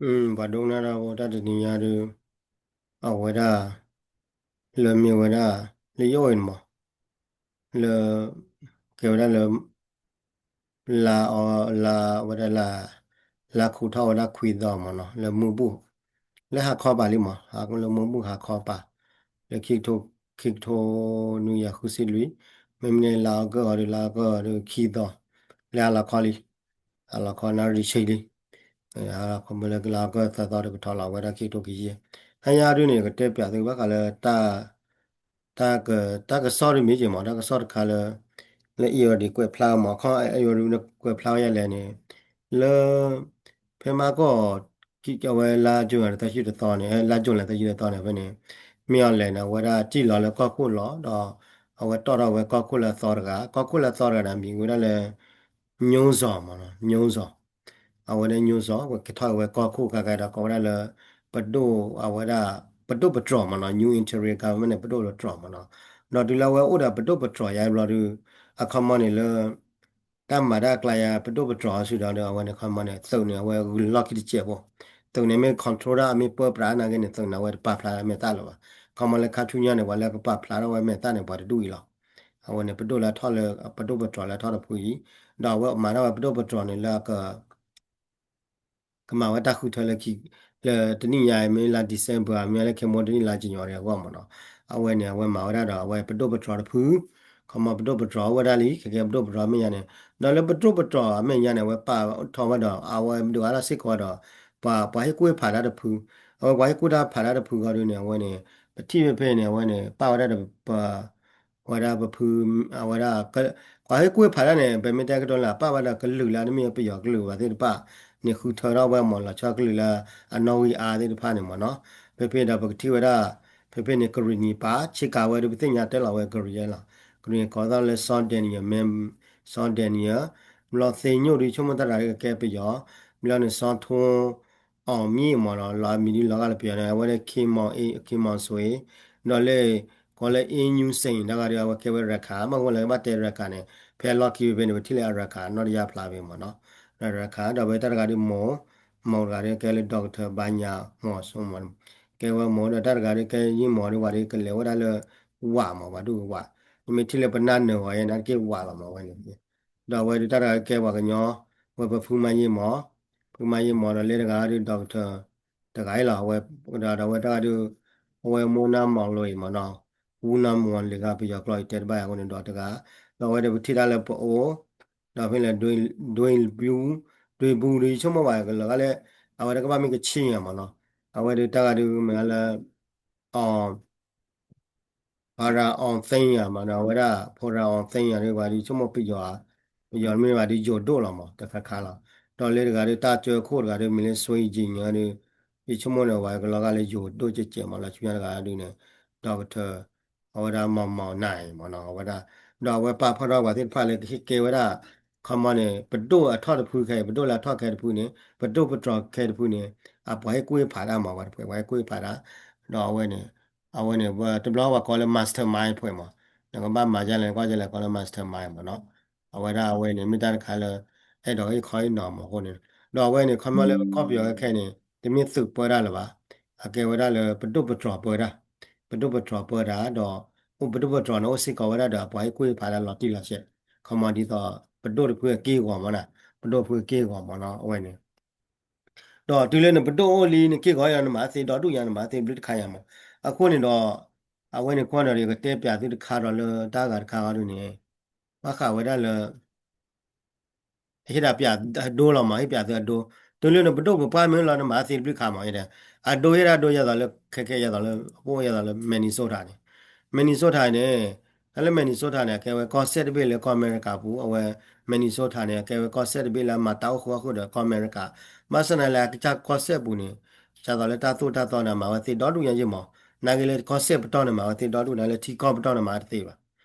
ပှၤဒိကနၣ်တၢ်ဖိတၢ်တနံၤညါဒီး အဝဲဒၣ် လၢမ့ၢ်ဝဲဒၣ် လၢယအိၣ်အံၤန့ၣ်မး လၢ ကဲဝဲဒၣ်လၢ လါအီ လါဝဲဒၣ်လါ လါခူးထီၣ်ဝဲဒၣ်ခွံသီမးနီၤ လၢမူဘူၣ် လၢဟါခီပာ်လံမး လၢမူဘူၣ်ဟါခီပာ် လၢခံကထိ ခံကထိနွံကယၤဃုဆံလွံၢ် မ့မ့ၢ်န့ၣ်လါအီကူးအီၤဒီး လါအီကူးအီၤဒီးခံသီ လၢဟါလီၤခီလံ ဟါလီၤခီနၣ်ရံၣ်ဆံလံ လၢအီကူးသၢသီတကထီလီၤ အဝဲဒၣ်ခံကထိခံဆံ ဟါညါဒုန့ၣ် ကတဲပၠးသုဘၣ်ဃးလၢ တၢ် တၢ်ကစီၣ်တမံၤက့ၤမး တၢ်ကစီၣ်တခါလၢ လၢ Irrawaddy ကွဲးဖျါမး အခီ Irrawaddy န့ၣ် ကွဲးဖျါဝဲဒ်လဲၣ်န့ၣ် လၢ ဖဲမဟါကီၢ် အဝဲလါကၠူၤလံသၢဆံတသီန့ၣ် လါကၠူၤလံသၢဆံတသီန့ၣ် ဖဲန့ၣ် မ့ၢ်အီၤလဲၣ်န့ၣ် အဝဲဒၣ်စံၣ်လီၤလၢကီၢ်ခိၣ်လီၤ ဒီး အဝဲတီၣ်ထီၣ်ဝဲကီၢ်ခိၣ်လၢအသီတဂၤ ကီၢ်ခိၣ်လၢအသီတဂၤန့ၣ် မံၤဝဲဒၣ်လၢ ညိစီၤမးနီၤ ညိစီၤ အဝဲဒၣ်ညိစီၤ ကဲထီၣ်ဝဲကီၢ်ခိၣ်ကဲကဲဒီး ကိးဝဲဒၣ်လၢ ပဒိၣ်အဝဲဒၣ် ပဒိၣ်ပတြီၤမးနီၤ New Interior Government န့ၣ် ပဒိၣ်ပတြီၤမးနီၤ ဒီးတုၤလၢအဝဲအိၣ်ဒီးပဒိၣ်ပတြီၤယါဘျီဒီး အခီမီန့ၣ်လၢ တၢ်မၤတၢ်အကျါယါ ပဒိၣ်ပတြီၤအီၤဆူဒီး အဝဲန့ၣ်ခီမီန့ၣ် သုးန့ၣ် အဝဲဂုာ်လီၢ်ခံတစဲးဖိ သုးန့ၣ်မ့ၢ် control ဒၣ်အမ့ၢ်ပၢပြးနာ်က့န့ၣ် သုးန့ၣ် အဝဲတပာ်ဖျါမဲာ်သၣ်လၢၤဘၣ် ခီမီလၢခါဆူညါန့ၣ် ပှၤလၢကပာ်ဖျါထီၣ်ဝဲမဲာ်သၣ်န့ၣ် ပှၤတဒူၣ်အံၤလီၤ အဝဲန့ၣ် ပဒိၣ်လၢထီၣ်လၢ ပဒိၣ်ပတြီၤလၢထီၣ်တဖုအံၤ ဒီးအဝဲမၤထီၣ်ဝဲပဒိၣ်ပတြီၤန့ၣ်လၢအက ကမၤဝဲတၢ်ဃုထၢလၢခံ လၢတနံၣ်ညါအံၤ မ့ၢ်လါ December မ့ၢ်လၢခဲမိၢ်တနံၣ်လါကညီၤဒံးအဂီၢ်မးနီၤ အဝဲန့ၣ် အဝဲမၤဝဲဒၣ်ဒီး အဝဲပဒိၣ်ပတြီၤတဖု ခီမီပဒိၣ်ပတြီၤအိၣ်ဝဲဒၣ်လံ ခဲကဲပဒိၣ်ပတြီၤအမဲာ်ညါန့ၣ် ဒီးလၢပဒိၣ်ပတြီၤအမဲာ်ညါန့ၣ် အဝဲပာ်ထီၣ်ဝဲဒီး အဝဲဒုးအါထီၣ်စ့ၢ်ကီးဒီး ပှၤ ပှၤဟ့ၣ်ကူၣ်ဟ့ၣ်ဖးတၢ်တဖု အဝဲပှၤဟ့ၣ်ကူၣ်တၢ်ဖးတၢ်တဖုဂီၢ်ဒုန့ၣ် အဝဲန့ၣ် ပထံၣ်ဖဲဖဲန့ၣ် အဝဲန့ၣ် ပာ်ဝဲဒၣ်ဒီးပ ဝဲဒၣ်ပဖု အဝဲဒၣ် ပှၤဟ့ၣ်ကူၣ်ဟ့ၣ်ဖးတၢ်န့ၣ် ပမ့ၢ်တဲကတိၤလၢ ပာ်ဝဲဒၣ်ကလုာ်လၢအတမ့ၢ်ပယီၤကလုာ်ဘၣ်သ့ၣ်တဖၣ်န့ၣ် ဃုထၢထီၣ်ဝဲမး လီၤဆီကလုာ်လၢအနီၣ်ဂံၢ်အါသ့ၣ်တဖၣ်န့ၣ်မးနီၤ ဖဲဖဲဒီးပကထံၣ်ဝဲဒၣ် ဖဲဖဲန့ၣ် ကရံၣ်နံၤပာ် ဆ့ကၤဝဲဒုးပသ့ၣ်ညါတဲလီၤဝဲကရံၣ်ယဲလီၤ ကရံၣ်ကိးသီၣ်လၢ စီၤဒဲနံယၤ မ့ၢ် စီၤဒဲနံယၤ ဘျီသ့ညိၣ်ဒုးဆိကမိၣ်တၢ်တဂၤဒုးကကဲပယီၤ ဘျီန့ၣ် စီၤထိ အီၣ်မံမးနီၤ လီၤမံၤဒုးလီၤဂာ်လၢပယီၤန့ၣ် အဝဲဒၣ် ခ့မီၣ်အ့ ခ့မီၣ်စွ့ ဒီးလၢ ကိးလၢ အ့ညူစ့ၣ် တၢ်ဂၤဒုး အဝဲကဲဝဲရခၢၣ် မ့ၢ်ဃိလၢဘၣ်တဲရခၢၣ်န့ၣ် ဖဲအလီၢ်ခံဖဲန့ၣ် ပထံၣ်လၢအရခၢၣ် နီၢ်တယၢ်ဖျါဖဲမးနီၤ ရခၢၣ် ဒီးဝဲတၢ်တဂၤဒုးမိၢ် မိၢ်တဂၤဒုးကဲလၢ doctor ဘါညါ မိၢ်ဆိမိၢ် ကဲဝဲမိၢ်ဒီးတၢ်တဂၤဒုးကဲယ့ၢ်မိၢ်ဒုးဝဲဒုးကလဲၤဝဲဒၣ်လၢ ဝးမး ပှၤဒူၣ်ဝး နမ့ၢ်ထံၣ်လၢပနၢ်နၢၤဂီၤယဲန့ၣ် တက့ၢ်ဝးလီၤမးဝဲန့ၣ် ဒီးအဝဲဒုးတၢ်တဂၤကဲပှၤကညီ ဝဲပဖုမါယ့ၢ်မီၢ် ဖုမါယ့ၢ်မီၢ်ဒီးလၢတဂၤဒုး doctor တဂၤအံၤလီၤ အဝဲ ဒီးအဝဲတဂၤဒုး အဝဲမိၢ်နၢ်မီၢ်လိၤအံၤမးနီၤ ဝူနၢ်မီၢ်လံၤဂၤ ပယီၤကျိာ်အံၤတဲတဘၣ်ယၤအဃိန့ၣ်ဒီးတဂၤ ဒီးအဝဲဒုးပထံၣ်တၢ်လၢပအိၣ် ဒီးဖဲလၢ ဒွ့ဘူ ဒွ့ဘူဒုးဆိကမိၣ်ဘၣ်ကလၢာ်ဂၤလၢ အဝဲတကဘၣ်မ့ၢ်ကဆ့ၣ်ယၤမးနီၤ အဝဲဒုးတၢ်ဂၤဒုးမ့ၢ်လၢ အီၤ ဖရၤအီသ့ယၤမးနီၤ အဝဲဒၣ် ဖရၤအီသ့ယၤဒုး ပှၤဒုးဆိကမိၣ်ပယီၤဧါ ပယီၤမ့ၢ်ဘၣ်ဒုးယိၤဒိၣ်လီၤမး တခါခါလီၤ ဒီးလၢတဂၤဒုး တၢ်ကၢခိၣ်တဂၤဒုး မ့ၢ်လၢ စွ့ယံၤညါဒုး ယဆိကမိၣ်န့ၣ် ပှၤကလီၤဂာ်လၢယိၤဒိၣ်ကဲကဲမး လီၤဆူညါတဂၤဒုးန့ၣ် doctor အဝဲဒၣ်မီၢ်မီၢ်နၤအံၤမးနီၤ အဝဲဒၣ် ဒီးအဝဲပာ်ဖျါထီၣ်ပှၤသ့ၣ်တဖၣ်လၢကဟ့ၣ်ကဲဝဲဒၣ် ခီမီန့ၣ် ပဒိၣ်အထီၣ်တဖုခဲအံၤ ပဒိၣ်လၢအထီၣ်ခဲတဖုန့ၣ် ပဒိၣ်ပတြီၤခဲတဖုန့ၣ် အပှၤဟ့ၣ်ကူၣ်ဟ့ၣ်ဖးတၢ်မး ပှၤတဖု ပှၤဟ့ၣ်ကူၣ်ဟ့ၣ်ဖးတၢ် ဒီးအဝဲန့ၣ် အဝဲန့ၣ် တဘျီပှၤကိးလၢ mastermind ဖဲမး နကဘၣ်မၤဒ်လဲၣ် နကွၢ်ဒ်လဲၣ် ကိးလၢ mastermind မးနီၤ အဝဲဒၣ်အဝဲန့ၣ် မ့ၢ်တၢ်တခါလၢ အဲၣ်ဒိးဟ့ၣ်ခီဟ့ၣ်နီၤမးအဃိန့ၣ် ဒီးအဝဲန့ၣ် ခီမီလၢကီၢ်ပယီၤခဲခဲန့ၣ် တမ့ၢ်သုးပၢတၢ်လၢၤဘၣ် အကဲဝဲဒၣ်လၢပဒိၣ်ပတြီၤပၢတၢ် ပဒိၣ်ပတြီၤပၢတၢ် ဒီး အိၣ်ပဒိၣ်ပတြီၤန့ၣ် အိၣ်စ့ၢ်ကီးဝဲဒၣ်ဒီး ပှၤဟ့ၣ်ကူၣ်ဟ့ၣ်ဖးတၢ်လီၤတံၢ်လီၤဆဲး ခီမီဒ်သိး ပဒိၣ်တဖုအက့ၢ်အဂီၤမးနီၤ ပဒိၣ်တဖုအက့ၢ်အဂီၤမးနီၤ အဝဲန့ၣ် ဒီးတုၤလၢနပဒိၣ်အိၣ်လံ နက့ၢ်ဂီၤယၤ နမၤသ့ဒီဒူၣ်ညါ နမၤသ့ဘျုးတခါညါမး အဃိန့ၣ်ဒီး အဝဲန့ၣ်ကွၢ်ဒီး ယကတဲပၠးသုတခါဒီးလၢတၢ်ဂၤတခါဂီၢ်ဒုးန့ၣ် ဘၣ်ဃးဝဲဒၣ်လၢ ဟ့ၣ်ဒၣ်ပၠးအဒိလီၤမး ဟ့ၣ်ပၠးသုအဒိ တုၤလၢနပဒိၣ်ပပှၢ်မ့ၢ်လီၤ နမၤသ့တဘျုးခါမး အဒိဟ့ၣ်ဒၣ်ဒိယဲသိးလၢ ခဲခဲယဲသိးလၢ အအိၣ်ယဲသိးလၢ Minnesota န့ၣ် Minnesota န့ၣ် တၢ်လၢ Minnesota န့ၣ် အကဲဝဲကီၢ်စဲၣ်တဘ့ၣ်လၢကီၢ်အမဲရကၤပူၤ အဝဲ Minnesota န့ၣ် အကဲဝဲကီၢ်စဲၣ်တဘ့ၣ်လၢအမၤတၢ်အိၣ်ဃုာ်အီၣ်ဃုာ်ဒီးကီၢ်အမဲရကၤ ဘၣ်ဆၣ်သနာ်က့လၢအကစၢ်ကီၢ်စဲၣ်ပူၤန့ၣ် ဒ်သိးလၢတၢ်သိၣ်တၢ်သီန့ၣ် မၤဝဲသ့ဒီဒူၣ်ညါယ့ၢ်မး နာ်က့လၢကီၢ်စဲၣ်ပတီၢ်န့ၣ် မၤဝဲသ့ဒီဒူၣ် နာ်လၢထံကီၢ်ပတီၢ်န့ၣ် မၤဝဲတသ့ဘၣ်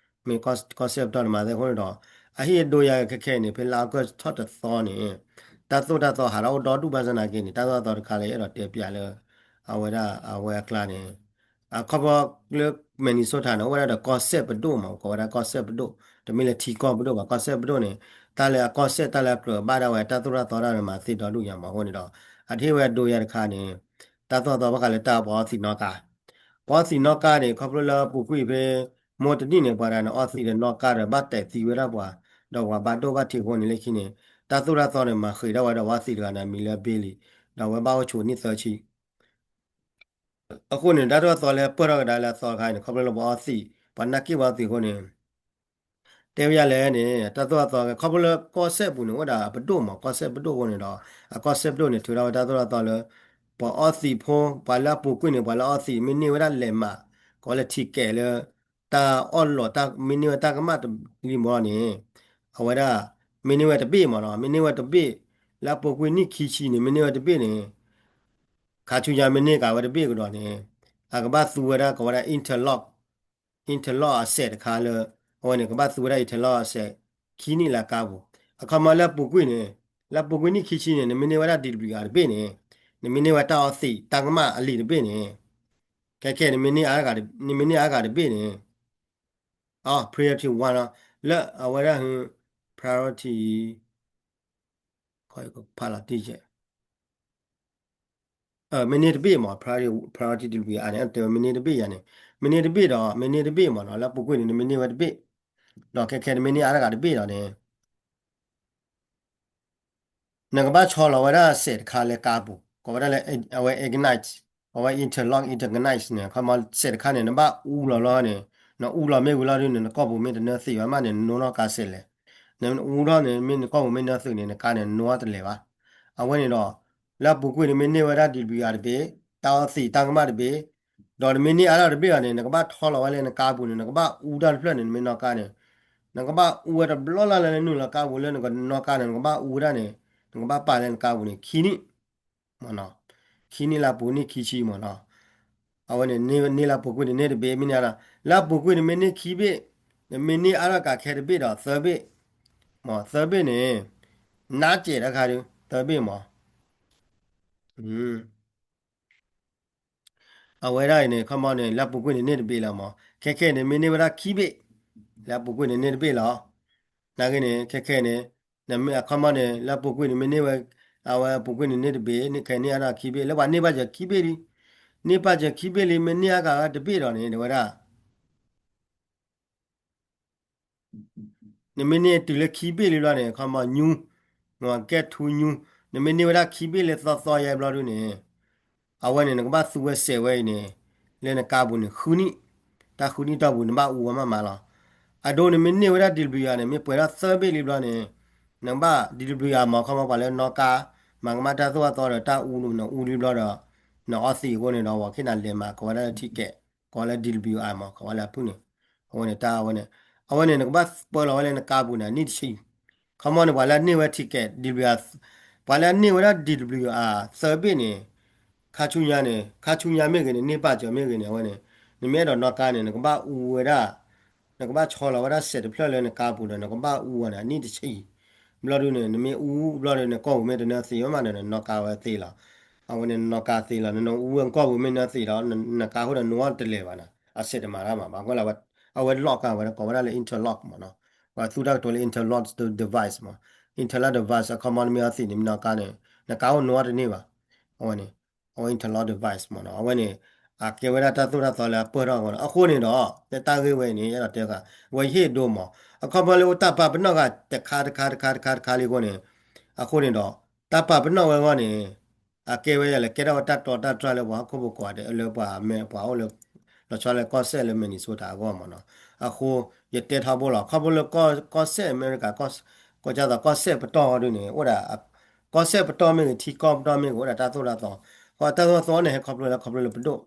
မ့ၢ်ကီၢ်စဲၣ်ပတီၢ်န့ၣ် မၤသ့အဃိန့ၣ်ဒီး အဟ့ၣ်အဒိယၤခဲခဲန့ၣ် ဖဲလါအီကူးထီၣ်တသီန့ၣ် တၢ်သိၣ်တၢ်သီဟးထီၣ်အိၣ်ဒီဒူၣ်ဘၣ်ဆၣ်သနာ်က့န့ၣ် တၢ်သိၣ်တၢ်သီတခါလၢယအဲၣ်ဒိးတဲပၠးလၢ အဝဲဒၣ်အဝဲအကျါန့ၣ် အခီပညီလၢ Minnesota န့ၣ် အိၣ်ဝဲဒၣ်ဒီးကီၢ်စဲၣ်ပဒိၣ်မး ကိးဝဲဒၣ်ကီၢ်စဲၣ်ပဒိၣ် တမ့ၢ်လၢထံကီၢ်ပဒိၣ်ဘၣ် ကီၢ်စဲၣ်ပဒိၣ်န့ၣ် တၢ်လၢအကီၢ်စဲၣ်တၢ်လၢအကြၢးဘၣ်ဒၣ်ဝဲတၢ်သိၣ်တၢ်သီတၢ်န့ၣ် မၤသ့ဒီဒူၣ်ညါမးအဃိန့ၣ်ဒီး အတဟ့ၣ်ဝဲဒိယၤတခါန့ၣ် တၢ်သိၣ်တၢ်သီဘၣ်ဃးလၢတၢ်ပှၤအီသံးနီၣ်ကါ, ပှၤအီသံးနီၣ်ကါန့ၣ် ခီဖျိလၢပူၤကွံာ်ဖဲ မိၢ်တနံၣ်န့ၣ် ပှၤတဂၤန့ၣ် အီသံးဒီးနီၣ်ကါဒီး ဘၣ်တဲာ်သံဝဲဒၣ်ပှၤ, ဒီးပှၤဘၣ်ဒိၣ်ဘၣ်ထံးအဃိန့ၣ် လၢခံန့ၣ် တၢ်သိၣ်တၢ်သီန့ၣ် မၤဃံးဒၣ်ဝဲဒီးပှၤအီသံးတဂၤန့ၣ် အမံၤလၢ Billy, ဒီးအဝဲဘၣ်အိၣ်ဆိးနံၣ်သၢဆံ အဃိန့ၣ် တၢ်သိၣ်တၢ်သီလၢပၢၢ်ထီၣ်ကဒါလၢအသီတခါန့ၣ် ခီဖျိလၢပှၤအီသံး, ပှၤနာ်က့ၢ်ပှၤအီသံးအဃိန့ၣ် တဲဝဲဒ်လဲၣ်န့ၣ် တၢ်သိၣ်တၢ်သီ ခီဖျိလၢကီၢ်စဲၣ်ပူၤန့ၣ် အိၣ်ဝဲဒၣ်အပဒိၣ်မး, ကီၢ်စဲၣ်ပဒိၣ်အဃိန့ၣ်ဒီး အကီၢ်စဲၣ်ပဒိၣ်န့ၣ် ထုးထီၣ်ဝဲတၢ်သိၣ်တၢ်သီလၢ ပှၤအီသံးဖိ, ပှၤလၢအပူၤကွံာ်န့ၣ် ပှၤလၢအီသံး မ့ၢ်န့ၢ်ဝဲဒၣ်လဲးမး, ကိးလၢ ticket လၢ တၢ်အီၣ်လီး မ့ၢ်န့ၢ်ဝဲတၢ်ကမၣ်လံမးန့ၣ် အဝဲဒၣ် မ့ၢ်န့ၢ်ဝဲတဘ့ၣ်မးနီၤ, မ့ၢ်န့ၢ်ဝဲတဘ့ၣ်, လၢအပူၤကွံာ်နံၣ်ခံဆံန့ၣ် မ့ၢ်န့ၢ်ဝဲတဘ့ၣ်န့ၣ် ခါဆူညါမ့ၢ်န့ၢ်ကးဝဲတဘ့ၣ်ကဒီးန့ၣ် အကဘၣ်သူဝဲဒၣ်ကိးဝဲဒၣ် interlock, interlock အစဲးတခါလၢ အဝဲန့ၣ် ကဘၣ်သူဝဲဒၣ် interlock အစဲး ခံနံၣ်လၢကါပူၤ, အခီပညီလၢအပူၤကွံာ်န့ၣ် လၢအပူၤကွံာ်နံၣ်ခံဆံန့ၣ် နမ့ၢ်န့ၢ်ဝဲဒၣ် DWI တဘ့ၣ်န့ၣ် နမ့ၢ်န့ၢ်ဝဲတၢ်အီသံးတၢ်ကမၣ်အလံာ်တဘ့ၣ်န့ၣ် ခဲခဲနမ့ၢ်န့ၢ်အါဂၤတဘ့ၣ်န့ၣ် အ priority one လီၤ, လၢအဝဲဒၣ် priority ဖးလီၤတံၢ်ယဲၢ် မ့ၢ်န့ၢ်တဘ့ၣ်မး priority, priority တဘ့ၣ်အါန့ၣ် တဲဝဲ မ့ၢ်န့ၢ်တဘ့ၣ်ယၤန့ၣ် မ့ၢ်န့ၢ်တဘ့ၣ်ဒီး မ့ၢ်န့ၢ်တဘ့ၣ်မးနီၤ လၢအပူၤကွံာ်န့ၣ် နမ့ၢ်န့ၢ်ဝဲတဘ့ၣ် ဒီးခဲခဲနမ့ၢ်န့ၢ်အါတဂၤတဘ့ၣ်ဒီးန့ၣ် နကဘၣ်ဆီလီၤဝဲဒၣ်စဲးတခါလၢကါပူၤ ကိးဝဲဒၣ်လၢ အဝဲ ignite, အဝဲ interlock, intergnite န့ၣ် ခီမီစဲးတခါန့ၣ် နဘၣ်အူလီၤလီၤန့ၣ် နအူလီၤမ့ၢ်ဝံၤလီၤဒုးန့ၣ် နကီၢ်ပူၤမ့ၢ်တနၢသံးဝဲမးန့ၣ် နနိနီၢ်ကါစဲးလဲၣ်, နအူထီၣ်န့ၣ် မ့ၢ်နကီၢ်ပူၤမ့ၢ်နၢသံးန့ၣ် နကါန့ၣ် နနိအီၣ်တလဲၤဘၣ်. အဝဲန့ၣ်ဒီး လၢအပူၤကွံာ်န့ၣ်မ့ၢ်န့ၢ်ဝဲဒၣ် DWI တဘ့ၣ်, တၢ်အီသံးတၢ်ကမၣ်တဘ့ၣ်, ဒီးနမ့ၢ်န့ၢ်အါထီၣ်တဘ့ၣ်ဒီးန့ၣ် နကဘၣ်ထီလီၤဝဲလၢနကါပူၤန့ၣ် နကဘၣ်အူတၢ်တဖျၢၣ်န့ၣ် နမ့ၢ်နီၣ်ကါန့ၣ် နကဘၣ်အူဝဲတဘျီလၢ်လၢနုာ်လီၤကါပူၤလၢနကနီၣ်ကါန့ၣ် နကဘၣ်အူဝဲဒၣ်န့ၣ် နကဘၣ်ပာ်လၢနကါပူၤန့ၣ် ခံနံၣ် မ့ၢ်နီၤ, ခံနံၣ်လၢအပူၤနံၣ်ခံဆံမ့ၢ်နီၤ, အဝဲန့ၣ်န့ၢ်လၢအပူၤကွံာ်န့ၣ်န့ၢ်တဘ့ၣ် မ့ၢ်န့ၢ်အါထီၣ် လၢအပူၤကွံာ်န့ၣ်မ့ၢ်န့ၢ်ခံဘ့ၣ်, နမ့ၢ်န့ၢ်အါထီၣ်ကးခဲတဘ့ၣ်ဒီးသၢဘ့ၣ်, မ့ၢ်သၢဘ့ၣ်န့ၣ် နးစဲးတခါဒုး သၢဘ့ၣ်မ့ၢ် အဝဲဒၣ်အံၤန့ၣ် ခီမီန့ၣ် လၢအပူၤကွံာ်န့ၣ်န့ၢ်တဘ့ၣ်လီၤမ့ၢ်, ခဲခဲန့ၣ် မ့ၢ်န့ၢ်ဝဲဒၣ်ခံဘ့ၣ်, လၢအပူၤကွံာ်န့ၣ်န့ၢ်တဘ့ၣ်လီၤ. နာ်က့န့ၣ် ခဲခဲန့ၣ် အခီမီန့ၣ် လၢအပူၤကွံာ်န့ၣ်မ့ၢ်န့ၢ်ဝဲ, အဝဲအပူၤကွံာ်န့ၣ်န့ၢ်တဘ့ၣ်, ခဲန့ၢ်အါထီၣ်ခံဘ့ၣ်, လၢပှၤန့ၢ်ဘၣ်စၢၤခံဘ့ၣ်လံ, န့ၢ်ဘၣ်စၢၤခံဘ့ၣ်လံ မ့ၢ်န့ၢ်အါဂၤတဘ့ၣ်ဒီးန့ၣ် တဲဝဲဒၣ် နမ့ၢ်န့ၢ်တုၤလၢခံဘ့ၣ်လံဘျီန့ၣ် ခီမီ new, get two new, နမ့ၢ်န့ၢ်ဝဲဒၣ်ခံဘ့ၣ်လၢသီသီယဲဘျီဒုန့ၣ်, အဝဲန့ၣ် နကဘၣ်သူဝဲစဲးဝဲအံၤန့ၣ် လၢနကါပူၤန့ၣ် ဃုနံၣ်, တၢ်ဃုနံၣ်တီၢ်ပူၤ နဘၣ်အူဝဲမးမးလီၤ. အဒိနမ့ၢ်န့ၢ်ဝဲဒၣ် DWI န့ၣ် မ့ၢ်ပှဲၤထီၣ်သၢဘ့ၣ်လံဘျီန့ၣ်, နကဘၣ် DWI မ့ၢ်ခီမီ ပှၤလၢနီၣ်ကါ, မၤကမၣ်တၢ်သိၣ်တၢ်သီဒီးတၢ်အူ နအူလံဘျီဒီး နအီသံးအဃိန့ၣ်ဒီး ဝဲခ့နၤလဲၤမၤ ကိးဝဲဒၣ်လၢ ticket, ကိးဝဲလၢ DWI မ့ၢ် ကိးဝဲလၢအဖုၣ်န့ၣ်, အဝဲန့ၣ်တၢ်အဝဲန့ၣ်, အဝဲန့ၣ် နကဘၣ်ပၢလီၤဝဲလၢနကါပူၤန့ၣ် နံၣ်တဆံ, ခီမီန့ၣ် ပှၤလၢအန့ၢ်ဝဲ ticket, DWI, ပှၤလၢအန့ၢ်ဝဲဒၣ် DWI သၢဘ့ၣ်န့ၣ်, ခါဆူညါန့ၣ် ခါဆူညါမ့ၢ်ဂ့ၤန့ၣ် န့ၢ်ပာ်စၢၤမ့ၢ်ဂ့ၤန့ၣ် အဝဲန့ၣ်, နမ့ၢ်အဲၣ်ဒိးနီၣ်ကါန့ၣ် နကဘၣ်အူဝဲဒၣ် နကဘၣ်ဆီလီၤဝဲဒၣ်စဲးတဖျၢၣ်လၢနကါပူၤဒီး နကဘၣ်အူဝဲန့ၣ် အနံၣ်တဆံ, ဘျီဒုန့ၣ် နမ့ၢ်အူဘျီဒီး နကီၢ်ပူၤမ့ၢ်တနၢသံးဝဲမးဒီး နနီၣ်ကါဝဲသ့လီၤ. အဝဲန့ၣ်နနီၣ်ကါသ့လီၤ, နနအူဝဲနကီၢ်ပူၤမ့ၢ်နၢသံးဒီး နကါဃိဒီးနအိၣ်တလဲၤဘၣ်န့ၣ် အစဲးတမၤတၢ်မၤဘၣ်, အဝဲလီၢ်ကါဝဲဒၣ် ကိးဝဲဒၣ်လၢ interlock မ့ၢ်နီၤ, ပှၤသူတၢ်ကတိၤလၢ interlock device မ့ၢ်, interlock device အခီမီနမ့ၢ်အီသံးန့ၣ် မ့ၢ်နီၣ်ကါန့ၣ် နကါအိၣ်နအိၣ်တန့ၢ်ဘၣ်, အဝဲန့ၣ် အဝဲ interlock device မ့ၢ်နီၤ, အဝဲန့ၣ် အကဲဝဲဒၣ်တၢ်သိၣ်တၢ်သီလၢအပၢၢ်ထီၣ်အဂီၢ်န့ၣ်, အဃိန့ၣ်ဒီး လၢတၢ်ဂ့ၢ်ဝဲအံၤန့ၣ် ယအဲၣ်ဒိးတဲဃာ် ဝဲယဟ့ၣ်ဒိမ့ၢ်, အခီပညီလၢအိၣ်တၢ်ပာ်ပနီၣ်ဂၤတခါတခါတခါတခါလံအဃိန့ၣ်, အဃိန့ၣ်ဒီး တၢ်ပာ်ပနီၣ်ဝဲအဂီၢ်န့ၣ် အကဲဝဲဒၣ်လၢကဲထီၣ်ဝဲတၢ်တီတၢ်တြၢ်လၢပှၤဟီၣ်ခိၣ်ဖိကိးဂၤဒဲး လၢပှၤအမဲ ပှၤအိၣ်လၢ လီၤဆီလၢကီၢ်စဲၣ်လၢ Minnesota အဂီၢ်မ့ၢ်နီၤ, အဃိ ယတဲထီဘိလီၤ, ခီဖျိလၢကီၢ်စဲၣ် America ကီၢ်ကၢ်သိးကီၢ်စဲၣ်ပတီၢ်အီၤဒုန့ၣ် အိၣ်ဒၣ် ကီၢ်စဲၣ်ပတီၢ်မ့ၢ်ဂ့ၤ ထံကီၢ်ပတီၢ်မ့ၢ်ဂ့ၤ အိၣ်ဒၣ်တၢ်သိၣ်တၢ်သီ, ဃိတၢ်သိၣ်တၢ်သီန့ၣ် ဟဲခီဖျိလၢခီဖျိလၢပဒိၣ်,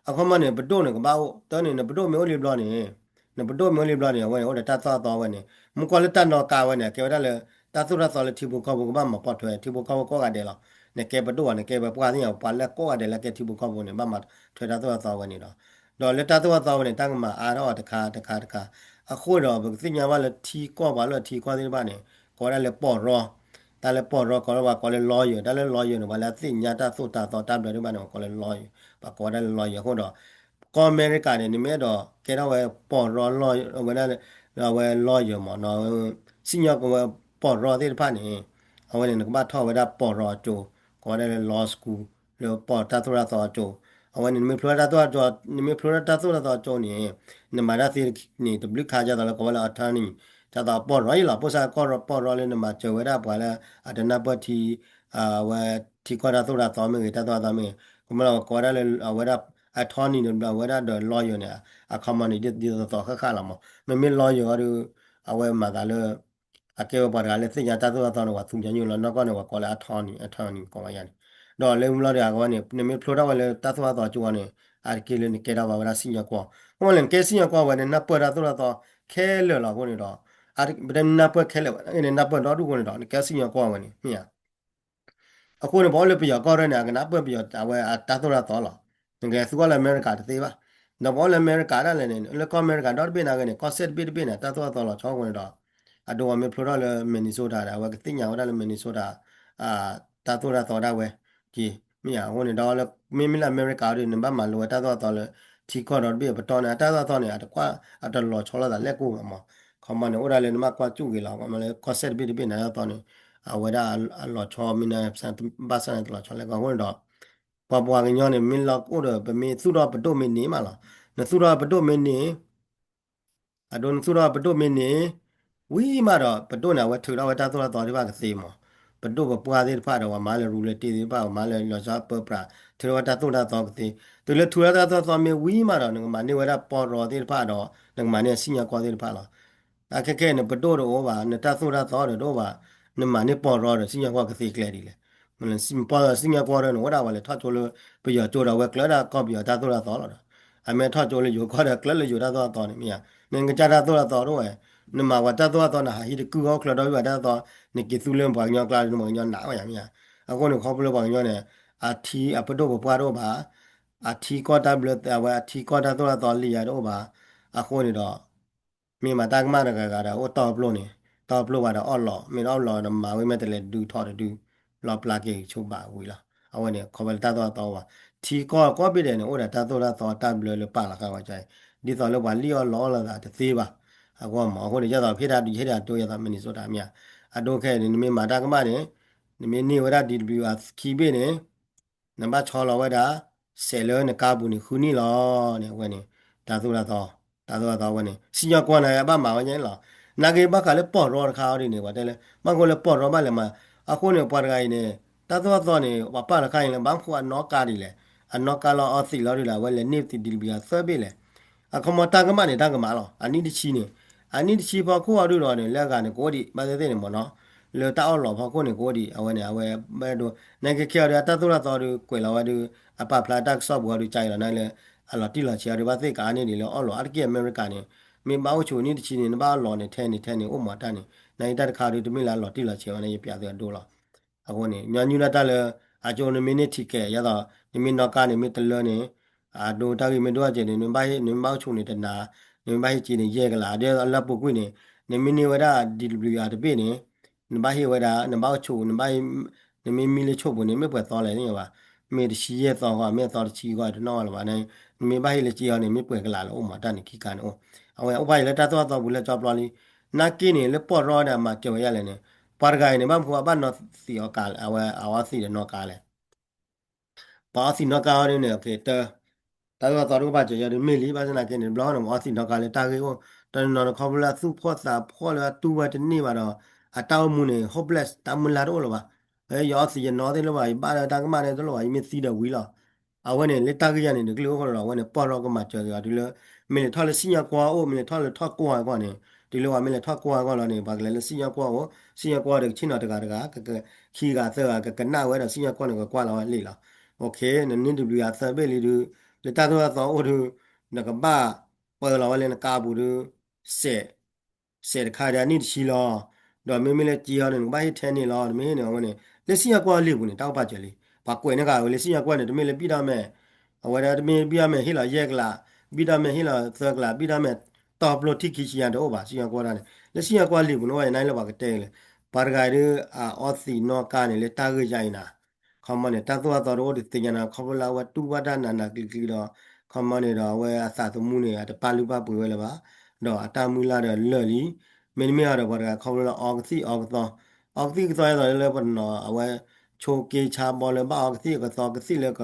အခီမီန့ၣ် ပဒိၣ်န့ၣ်ကဘၣ်အိၣ် တၢ်န့ၣ် နပဒိၣ်မ့ၢ်အိၣ်လံဘျီန့ၣ်, နပဒိၣ်မ့ၢ်အိၣ်လံဘျီန့ၣ် အဝဲန့ၣ် အိၣ်ဒီးတၢ်သိၣ်တၢ်သီဝဲန့ၣ် မူကီၢ်လၢတၢ်နီၣ်ကါဝဲန့ၣ် အကဲဝဲဒၣ်လၢ တၢ်သိၣ်တၢ်သီလၢထံဖိကီၢ်ဖိကဘၣ်မၤပိာ်ထွဲ ထံဖိကီၢ်ဖိကိးဂၤဒဲးလီၤ, နကဲပဒိၣ်ဘၣ် နကဲပှၤသ့ၣ်ညါ ပှၤလၢကိးဂၤဒဲးလၢကဲထံဖိကီၢ်ဖိန့ၣ် ဘၣ်မၤထွဲတၢ်သိၣ်တၢ်သီဝဲန့ၣ်လီၤ, ဒီးလၢတၢ်သိၣ်တၢ်သီဝဲန့ၣ် တၢ်ကမၤအါထီၣ်အီၤတခါတခါတခါ, အဃိဒီး ပကသ့ၣ်ညါဘၣ်လၢထံကီၢ်ပှၤလၢထံကီၢ်သ့ၣ်တဖၣ်န့ၣ် ကိးဝဲဒၣ်လၢပီၢ်ရီ, တၢ်လၢပီၢ်ရီ ကိးလၢပှၤကိးလၢ lawyer, တၢ်လၢ lawyer န့ၣ် ပှၤလၢအသ့ၣ်ညါတၢ်သိၣ်တၢ်သီတၢ်ဘျၢသ့ၣ်တဖၣ်န့ၣ် ပှၤကိးလၢ lawyer, ပှၤကိးဝဲဒၣ်လၢ lawyer အဃိဒီး ကီၢ်အမဲရကၤန့ၣ် နမ့ၢ်အဲၣ်ဒိးကဲထီၣ်ဝဲပီၢ်ရီ အဝဲဒၣ် အဝဲ lawyer မ့ၢ်နီၤ, စံၣ်ညီၣ်ကွီၢ်ဝဲပီၢ်ရီသ့ၣ်တဖၣ်န့ၣ် အဝဲန့ၣ် နကဘၣ်ထီၣ်ဝဲဒၣ်ပီၢ်ရီအကၠိ, ကိးဝဲဒၣ်လၢ law school လၢပီၢ်တၢ်သိၣ်တၢ်သီအကၠိ, အဝဲန့ၣ် နမ့ၢ်ဖျိတၢ်သိၣ်တၢ်သီ, နမ့ၢ်ဖျိတၢ်သိၣ်တၢ်သီအကၠိန့ၣ် နမၤတၢ်သ့န့ၣ် တဘျုးခါဒ်သိးလၢကိးဝဲလၢ attorney ဒ်သိးပီၢ်ရီအံၤလီၤ, ပီၢ်ဆၣ်ကီၢ်ပီၢ်ရီလၢနမၤစၢၤဝဲဒၣ်ပှၤလၢ အတနၢ်ပၢၢ်ထံ အဝဲထံကီၢ်တၢ်သိၣ်တၢ်သီမ့ၢ်ဂ့ၤ တၢ်သိၣ်တၢ်သီမ့ၢ်ဂ့ၤ, ကမ့ၢ်လၢကိးဝဲဒၣ်လၢအဝဲဒၣ် attorney ဒီးအဝဲဒၣ်ဒီး lawyer န့ၣ် အခီမီန့ၣ် ဒ်သိးသိးဃၣ်ဃၣ်လီၤမး, မ့မ့ၢ် lawyer အီၤဒီး အဝဲမၤသးလၢ အကဲဝဲပှၤတဂၤလၢသ့ၣ်ညါတၢ်သိၣ်တၢ်သီန့ၣ် ပှၤသူညါညိလီၤ, နီၢ်ကီၢ်န့ၣ် ပှၤကိးလၢ attorney, attorney ကိးဝဲယၤန့ၣ်, ဒီးလၢမ့ၢ်လီၤဒီးအဝဲန့ၣ် နမ့ၢ်ဖျိထီၣ်ဝဲလၢတၢ်သိၣ်တၢ်သီကၠိအီၤန့ၣ် အါတက့ၢ်လၢနကဲထီၣ်ဘၣ်ဝဲဒၣ်စံၣ်ညီၣ်ကွီၢ်, အဃိန့ၣ် နကဲစံၣ်ညီၣ်ကွီၢ်ဝဲန့ၣ် နၢ်ပၢၢ်တၢ်သိၣ်တၢ်သီခဲလၢာ်လီၤအဃိန့ၣ်ဒီး ပတဲနၢ်ပၢၢ်ခဲလၢာ်ဝဲန့ၣ် နၢ်ပၢၢ်ဒီဒူၣ်အဃိန့ၣ်ဒီး နကဲစံၣ်ညီၣ်ကွီၢ်ဝဲန့ၣ် မ့ၢ်ဧါ. အဃိန့ၣ် ပှၤအိၣ်လၢပယီၤကီၢ်ရၢၢ်န့ၣ် အကနၢ်ပၢၢ်ပယီၤအဝဲအတၢ်သိၣ်တၢ်သီလီၤ. နကသူဝဲလၢအမဲရကၤတသ့ဘၣ်. ဒီးပှၤအိၣ်လၢအမဲရကၤဒၣ်လဲာ်န့ၣ် လၢကီၢ်အမဲရကၤဒီတဘ့ၣ်နာ်ဂ့ၤန့ၣ် ကီၢ်စဲၣ်တဘ့ၣ်တဘ့ၣ်န့ၣ် တၢ်သိၣ်တၢ်သီလီၤဆီအဃိန့ၣ်ဒီး အဒိပှၤမ့ၢ်ဖျိထီၣ်လၢ Minnesota ဒီး အဝဲကသ့ၣ်ညါဝဲဒၣ်လၢ Minnesota တၢ်သိၣ်တၢ်သီဒၣ်ဝဲက့ၤ မ့ၢ်ဧါ. အဃိန့ၣ်ဒီး မ့မ့ၢ်လၢအမဲရကၤဒီး နဘၣ်မၤလိဝဲတၢ်သိၣ်တၢ်သီလၢ ထံကီၢ်ဒီတဘ့ၣ်အပတီၢ်န့ၣ် အတၢ်သိၣ်တၢ်သီန့ၣ် အတကွၢ် အတလီၤဆီလိာ်သးလဲၣ်ကိၣ်မးမး. ခီမီန့ၣ် အိၣ်ဒၣ်လၢနဘၣ်ကွၢ်စူၣ်ဂ့ၤလီၤ. ခီမီလၢကီၢ်စဲၣ်တဘ့ၣ်တဘ့ၣ်န့ၣ် တၢ်သိၣ်တၢ်သီန့ၣ် အဝဲဒၣ်အလီၤဆီမ့ၢ်ဘၣ်ဆၣ်န့ၣ် တလီၤဆီလဲၣ်ကိၣ်အဃိန့ၣ်ဒီး ပှၤပှၤကညီန့ၣ် မ့ၢ်လီၤအိၣ်ဒီး ပမ့ၢ်သူၣ်ထီၣ်ပဒိၣ်မ့ၢ်န့ၢ်မးလီၤ. နသူၣ်ထီၣ်ပဒိၣ်မ့ၢ်န့ၢ် အဒိနသူၣ်ထီၣ်ပဒိၣ်မ့ၢ်န့ၢ် ဝံၤမးဒီး ပဒိၣ်န့ၣ် အဝဲထုးထီၣ်ဝဲတၢ်သိၣ်တၢ်သီသ့ၣ်တဖၣ်ကသ့မး. ပဒိၣ်ပပှၢ်သ့ၣ်တဖၣ်ဒီး ပှၤမၤလၢ ရူလၢတ့သ့ၣ်တဖၣ် ပှၤမၤလၢလီၤဆီပၢပြး ထုးထီၣ်ဝဲတၢ်သိၣ်တၢ်သီကသ့. တုၤလၢထုးထီၣ်တၢ်သိၣ်တၢ်သီမ့ၢ်ဝံၤမးဒီး နကမၤန့ၢ်ဝဲဒၣ်ပီၢ်ရီသ့ၣ်တဖၣ်ဒီး နကမၤန့ၢ်စံၣ်ညီၣ်ကွီၢ်သ့ၣ်တဖၣ်လီၤ. အခဲခဲအံၤန့ၣ် ပဒိၣ်တအိၣ်ဘၣ်, နတၢ်သိၣ်တၢ်သီဒီးတအိၣ်ဘၣ်, နမၤန့ၢ်ပီၢ်ရီဒီးစံၣ်ညီၣ်ကွီၢ်ကသ့ကျဲဒ်လဲၣ်. ပီၢ်ရီစံၣ်ညီၣ်ကွီၢ်ဒီး နအိၣ်ဒၣ်ဝဲလဲၤထီၣ်ကၠိလၢပယီၤကၠိဒီး အဝဲကျၢၤဒၣ်ကီၢ်ပယီၤတၢ်သိၣ်တၢ်သီလီၤဒီး အမ့ၢ်ထီၣ်ကၠိလၢယိၤကီၢ်ဒီး ကျၢၤလၢယိၤတၢ်သိၣ်တၢ်သီန့ၣ် မ့ၢ်ဧါ. နကစၢ်တၢ်သိၣ်တၢ်သီတအိၣ်ဝဲ, နမၤပှၤတၢ်သိၣ်တၢ်သီ နဟးဟံးတကုၢ်အီၣ်ချၢဒီဘ့ၣ်ပှၤတၢ်သိၣ်တၢ်သီ နက့ၤသူလၢပှၤကညီကျါဒီး နပှၤကညီနာ်ဝဲယၤ မ့ၢ်ဧါ. အဃိန့ၣ် ခီဖျိလၢပှၤကညီန့ၣ် အထံအပဒိၣ်ပပှၢ်တအိၣ်ဘၣ်, အထံကီၢ်တၢ်ဘျၢ အဝဲအထံကီၢ်တၢ်သိၣ်တၢ်သီလံယၤတအိၣ်ဘၣ်. အဃိန့ၣ်ဒီး မ့ၢ်မၤတၢ်ကမၣ်တဂၤဂၤဒီး အိၣ်တီၢ်ပျိန့ၣ် တီၢ်ပျိဘၣ်ဒီးအီၣ်လီး, မ့ၢ်အီၣ်လီးဒီးမၤဝဲမ့ၢ်တလဲၤဒုးထီၣ်တဒု လီၤပျၢ်က့ၤဆိဘၣ်ဝံၤလီၤ. အဝဲန့ၣ် ခီဖျိလၢတၢ်သိၣ်တၢ်သီဘၣ်. ထံကီၢ်ကိးဘ့ၣ်ဒဲးန့ၣ် အိၣ်ဒီးတၢ်သိၣ်တၢ်သီတၢ်ဘျၢလၢပာ်လီၤဃာ်ဝဲကါအံၤ ဒ်သိးလၢပှၤလံၣ်အီၣ်လီအီၣ်လိာ်သးတသ့ဘၣ်. အဂီၢ်မး အဃိန့ၣ် ဒ်သိးဖဲဒၣ်ဒုးယဟ့ၣ်ဒၣ်ဒိ ဒ်သိး Minnesota မ့ၢ်ဧါ. အဒိခဲအံၤန့ၣ် နမ့ၢ်မၤတၢ်ကမၣ်န့ၣ် နမ့ၢ်န့ၢ်ဝဲဒၣ် D W အခံဘ့ၣ်န့ၣ် နဘၣ်ဆီလီၤဝဲဒၣ် စဲးလၢနကါပူၤန့ၣ် ဃုနံၣ်လီၤန့ၣ် အဝဲန့ၣ် တၢ်သိၣ်တၢ်သီ, တၢ်သိၣ်တၢ်သီအဝဲန့ၣ် စံၣ်ညီၣ်ကွီၢ်န့ၣ် အဘၣ်မၤဝဲညါလီၤ. နာ်က့ဘၣ်ဃးလၢပီၢ်ရီတခါအီၤဒ်န့ၣ် ပှၤတဲလၢ ဘၣ်ဃိလၢပီၢ်ရီဘၣ်လဲၤမၤ, အဃိန့ၣ် ပှၤတဂၤအံၤန့ၣ် တၢ်သိၣ်တၢ်သီန့ၣ် ပှၤပာ်လီၤဃာ်အံၤလၢ ဘၣ်မနုၤအနီၣ်ကါဒ်လဲၣ်, အနီၣ်ကါလီၤအီသံးလီၤဒ်လဲၣ် အဝဲလဲၤန့ၢ် D W အသၢဘ့ၣ်လဲၣ်. အခီမီတၢ်ကမၣ်န့ၣ် တၢ်ကမၣ်လီၤ. အနံၣ်တဆံန့ၣ်, အနံၣ်တဆံဖီခိၣ်အီၤဒုဒီးန့ၣ် လၢအဂၤန့ၣ် ကအိၣ်ဒံး ဘၣ်သ့ၣ်သ့ၣ်န့ၣ်မ့ၢ်နီၤ, လၢတၢ်အီၣ်လီးဖီခိၣ်န့ၣ် ကအိၣ်ဒံး အဝဲန့ၣ် အဝဲဘၣ်ဒိ, နကဲခဲအီၤဒီး အတၢ်သိၣ်တၢ်သီဒီး ကွဲးလီၤဝဲဒီး အပာ်ဖျါတၢ်ကစီၣ်ပူၤအီၤဒီး ကါအံၤလီၤ နလၢ အလီၤတံၢ်လီၤဆဲးအီၤဒီး ဘၣ်သ့ၣ်ကါန့ၣ်ဒ်လၢအီၣ်လီးအါတက့ၢ်အမဲရကၤန့ၣ်, မ့ၢ်ဘၣ်အိၣ်ဆိးနံၣ်တဆံန့ၣ် နဘၣ်အီၣ်လီးန့ၣ် ထဲန့ၣ်ထဲန့ၣ် အိၣ်မးတၢ်န့ၣ်, နအံၤတၢ်တခါဒီး တမ့ၢ်လၢအလီၤတံၢ်လီၤဆဲးဘၣ်န့ၣ် ယပျးသုအဒိလီၤ. အဃိန့ၣ် ညီနုၢ်ဒၣ်တၢ်လၢ အကၠိနမ့ၢ်န့ၢ် ticket ယသိး နမ့ၢ်နီၣ်ကါန့ၣ် မ့ၢ်တလၢန့ၣ် အဒိတၢ်ဂ့ၢ်မ့ၢ်ဒိၣ်အကဲန့ၣ် နမ့ၢ်ဘၣ်ဟ့ၣ် နမ့ၢ်ဘၣ်အိၣ်ဆိးန့ၣ်တနၤ, နမ့ၢ်ဘၣ်ဟ့ၣ်က့ၤန့ၣ် ယဲၢ်ကလး, ဒီးလၢအပူၤကွံာ်န့ၣ် နမ့ၢ်န့ၢ်ဝဲဒၣ် D W အတဘ့ၣ်န့ၣ် နဘၣ်ဟ့ၣ်ဝဲဒၣ် နဘၣ်အိၣ်ဆိး နမ့ၢ်မံလၢဆိးပူၤန့ၣ် မ့ၢ်ပှဲၤသီလဲၣ်န့ၣ်ဘၣ်, မ့ၢ်တဆံယဲၢ်သီဃီ မ့ၢ်သီတဆံဃီ တနီၣ်ဝဲလၢၤဘၣ်န့ၣ်, နမ့ၢ်ဘၣ်ဟ့ၣ်လၢက့ၤအီၤန့ၣ် မ့ၢ်ပှဲၤကလးလၢအိၣ်မးတၢ်န့ၣ် ခံခါန့ၣ်အိၣ်, အဝဲအိၣ်ဖးယံၤလၢတၢ်သိၣ်တၢ်သီပူၤလၢကၠီပျီလံ, နာ်က့န့ၣ် လၢပီၢ်ရီဒီးမၤစၢၤဝဲယါလဲၣ်န့ၣ်, ပှၤတဂၤအံၤန့ၣ် ဘၣ်မနုၤအဘၣ်နီၣ်သံးအီၤကါလဲၣ်, အဝဲအအီသံးဒီးနီၣ်ကါလဲၣ် ပှၤအီသံးနီၣ်ကါအီၤဒ်န့ၣ် တၢ်သိၣ်တၢ်သီတအိၣ်ဘၣ် ကဲယၤဒ်မ့ၢ်လံ, ဘၣ်ဆၣ်သနာ်က့န့ၣ် တဘျီဃီန့ၣ် ပှၤအီသံးနီၣ်ကါလၢတၢ်ဂ့ၢ်အိၣ်, တနီၤနီၤန့ၣ် ခီဖျိလၢအသူၣ်ဖှီၣ်သးဖှီၣ်လၢအတူၢ်ဝဲတန့ၢ်ဘၣ်ဒီး အတၢ်အိၣ်မူန့ၣ် hopeless တၢ်မုၢ်လၢ်တအိၣ်လၢၤဘၣ်. ယအီသံးယနီၣ်သ့ၣ်လၢၤဘၣ်, ယဘၣ်လၢတၢ်ကမၣ်န့ၣ်တအိၣ်လၢၤဘၣ်, ယမ့ၢ်သံဒီးဝံၤလီၤ. အဝဲန့ၣ် လၢတၢ်ဂ့ၢ်ယါန့ၣ် တကလုာ်အိၣ်ဃိဒီး အဝဲန့ၣ် ပီၢ်ရီကမၤစၢၤက့ၤအီၤ တုၤလၢ မ့ၢ်လဲၤထီၣ်လၢစံၣ်ညီၣ်ကွီၢ်အိၣ်, မ့ၢ်လဲၤထီၣ်လၢထီၣ်ကွီၢ်အဂီၢ်န့ၣ်, တုၤလၢပှၤမ့ၢ်လဲၤထီၣ်ကွီၢ်အဂီၢ်လီၤန့ၣ် ပှၤကလဲၤလၢစံၣ်ညီၣ်ကွီၢ်အိၣ်, စံၣ်ညီၣ်ကွီၢ်ဒီးကဆ့ၣ်နီၤတဂၤတဂၤ ခံဂၤသၢဂၤ ကကနၣ်ဝဲဒီး စံၣ်ညီၣ်ကွီၢ်န့ၣ် ကကွၢ်လီၤဝဲလံာ်လီၤ. နန့ၢ် D W အသၢဘ့ၣ်လံဒုး, လၢတၢ်သိၣ်တၢ်သီအိၣ်ဒုး, နကဘၣ်ပၢလီၤဝဲလၢနကါပူၤဒုး, စဲး စဲးတခါဒီးအနံၣ်တဆံလီၤ. ဒီးမ့မ့ၢ်လၢက့ၤအီၤန့ၣ် နကဘၣ်ဟ့ၣ်ထဲန့ၣ်လီၤ, နမ့ၢ်ဟ့ၣ်န့ၣ် အဝဲန့ၣ် လၢစံၣ်ညီၣ်ကွီၢ်လံာ်ပူၤန့ၣ် တၢ်အိၣ်ပာ်စၢၤလံ. ပှၤကွဲးန့ၢ်ဃာ်ဝဲလၢစံၣ်ညီၣ်ကွီၢ်န့ၣ် တမ့ၢ်လၢဘံၣ်ဒီးမဲာ်, အဝဲဒၣ်တမ့ၢ်ဘံၣ်ဒီးမဲာ်ဟ့ၣ်လီၤယဲၢ်ကလး, ဘံၣ်ဒီးမဲာ်ဟ့ၣ်လီၤသၢကလး, ဘံၣ်ဒီးမဲာ်တီၢ်ပျိထံၣ်ခံဆံညါတအိၣ်ဘၣ် စံၣ်ညီၣ်ကွီၢ်ဒၣ်န့ၣ်, လၢစံၣ်ညီၣ်ကွီၢ်လံာ်ပူၤန့ၣ် ဝဲယနလၢပှၤကတဲလၢ ပှၤတဂၤဒုး အအီသံးနီၣ်ကါန့ၣ် လၢတၢ်ဂ့ၢ်ယါအံၤနၤ ခီမီန့ၣ် တၢ်သိၣ်တၢ်သီတအိၣ်တသ့ၣ်ညါနၤ ခီဖျိလၢအဝဲတူၢ်ဘၣ်တၢ်နးနးကျံၤကျံၤဒီး ခီမီန့ၣ်ဒီး အဝဲအသးသမူန့ၣ် အတပာ်လုၢ်ပာ်ပှ့ၤဝဲလၢၤဘၣ်, ဒီးအတၢ်မုၢ်လၢ်ဒီးလၢာ်လံ. မ့တမ့ၢ်ဒီးပှၤတဂၤခီဖျိလၢအီကသံၣ်အီကသီ, အီကသံၣ်ကသီအသိးလၢပနီၤ အဝဲ ဆိးက့ဆါဘီလၢဘၣ်အီကသံၣ်အကသီ ကသံၣ်လၢက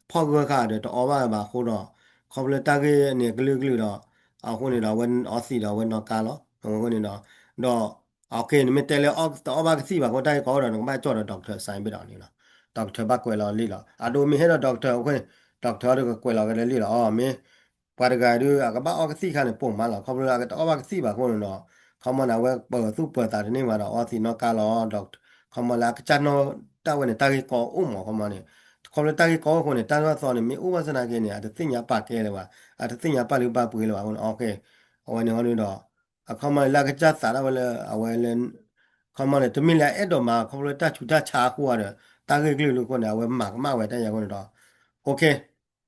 ဖီၣ်ဂၢၢ်ဃာ်ဒီးတအီဘၣ်ဘၣ်အဃိဒီး ခီဖျိတၢ်ဂ့ၢ်န့ၣ်ကလုာ်ကလုာ်ဒီး အဃိန့ၣ်ဒီးအဝဲအီသံးဒီးအဝဲနီၣ်ကါလီၤ. အဝဲန့ၣ်ဒီး ဒီး နမ့ၢ်တဲလၢတအီဘၣ်ကသံၣ်ဘၣ်အဃိ တၢ်ဂ့ၢ်ကီအိၣ်ဒီး နကဘၣ်ကၠီၣ်ဒီး doctor sign ဘၣ်ဒီးန့ၣ်လီၤ. doctor ဘၣ်ကွဲးလီၤလံာ်လီၤ. အဒိမ့ၢ်ဟဲဒီး doctor အဃိန့ၣ် doctor ဒီးကကွဲးလီၤကဒီးလံာ်လီၤ. အီ မ့ၢ် ပှၤတဂၤဒုး အကဘၣ်အီကသံၣ်ခါန့ၣ် ပိာ်မးလီၤ. ခီဖျိလၢအကတအီဘၣ်ကသံၣ်ဘၣ်အဃိန့ၣ်ဒီး ခီမီန့ၣ် အဝဲပၢၤသူၣ်ပၢၤသးတန့ၢ်ဘၣ်ဒီး အီသံးနီၣ်ကါလီၤ. ခီမီလၢအကစၢ်နီၣ်တၢ်ဝဲန့ၣ် တၢ်ဂ့ၢ်ကီအိၣ်မး ခီမီန့ၣ် ခီဖျိတၢ်ဂ့ၢ်ကီအိၣ်အဃိန့ၣ် တၢ်သိၣ်တၢ်သီန့ၣ် မ့ၢ်အိၣ်ဘၣ်ဆၣ်သနာ်က့န့ၣ် အတသ့ၣ်ညါပာ်ကဲလၢၤဘၣ်, အတသ့ၣ်ညါပာ်လုၢ်ပာ်ပှ့ၤလၢၤဘၣ်အဃိန့ၣ် အဝဲန့ၣ်ဟီဒုးဒီး အခီမီန့ၣ် လၢအကစၢ်သးဒၣ်ဝဲလၢအဝဲလၢ ခီမီန့ၣ် တမ့ၢ်လၢအအဲၣ်ဒိးမၤ ခီဖျိတၢ်ဆူးတၢ်ဆါအဃိဒီး တၢ်ဂ့ၢ်ကလုာ်လၢအဃိန့ၣ် အဝဲမၤကမၣ်ဝဲတၢ်ယၤအဃိန့ၣ်ဒီး okay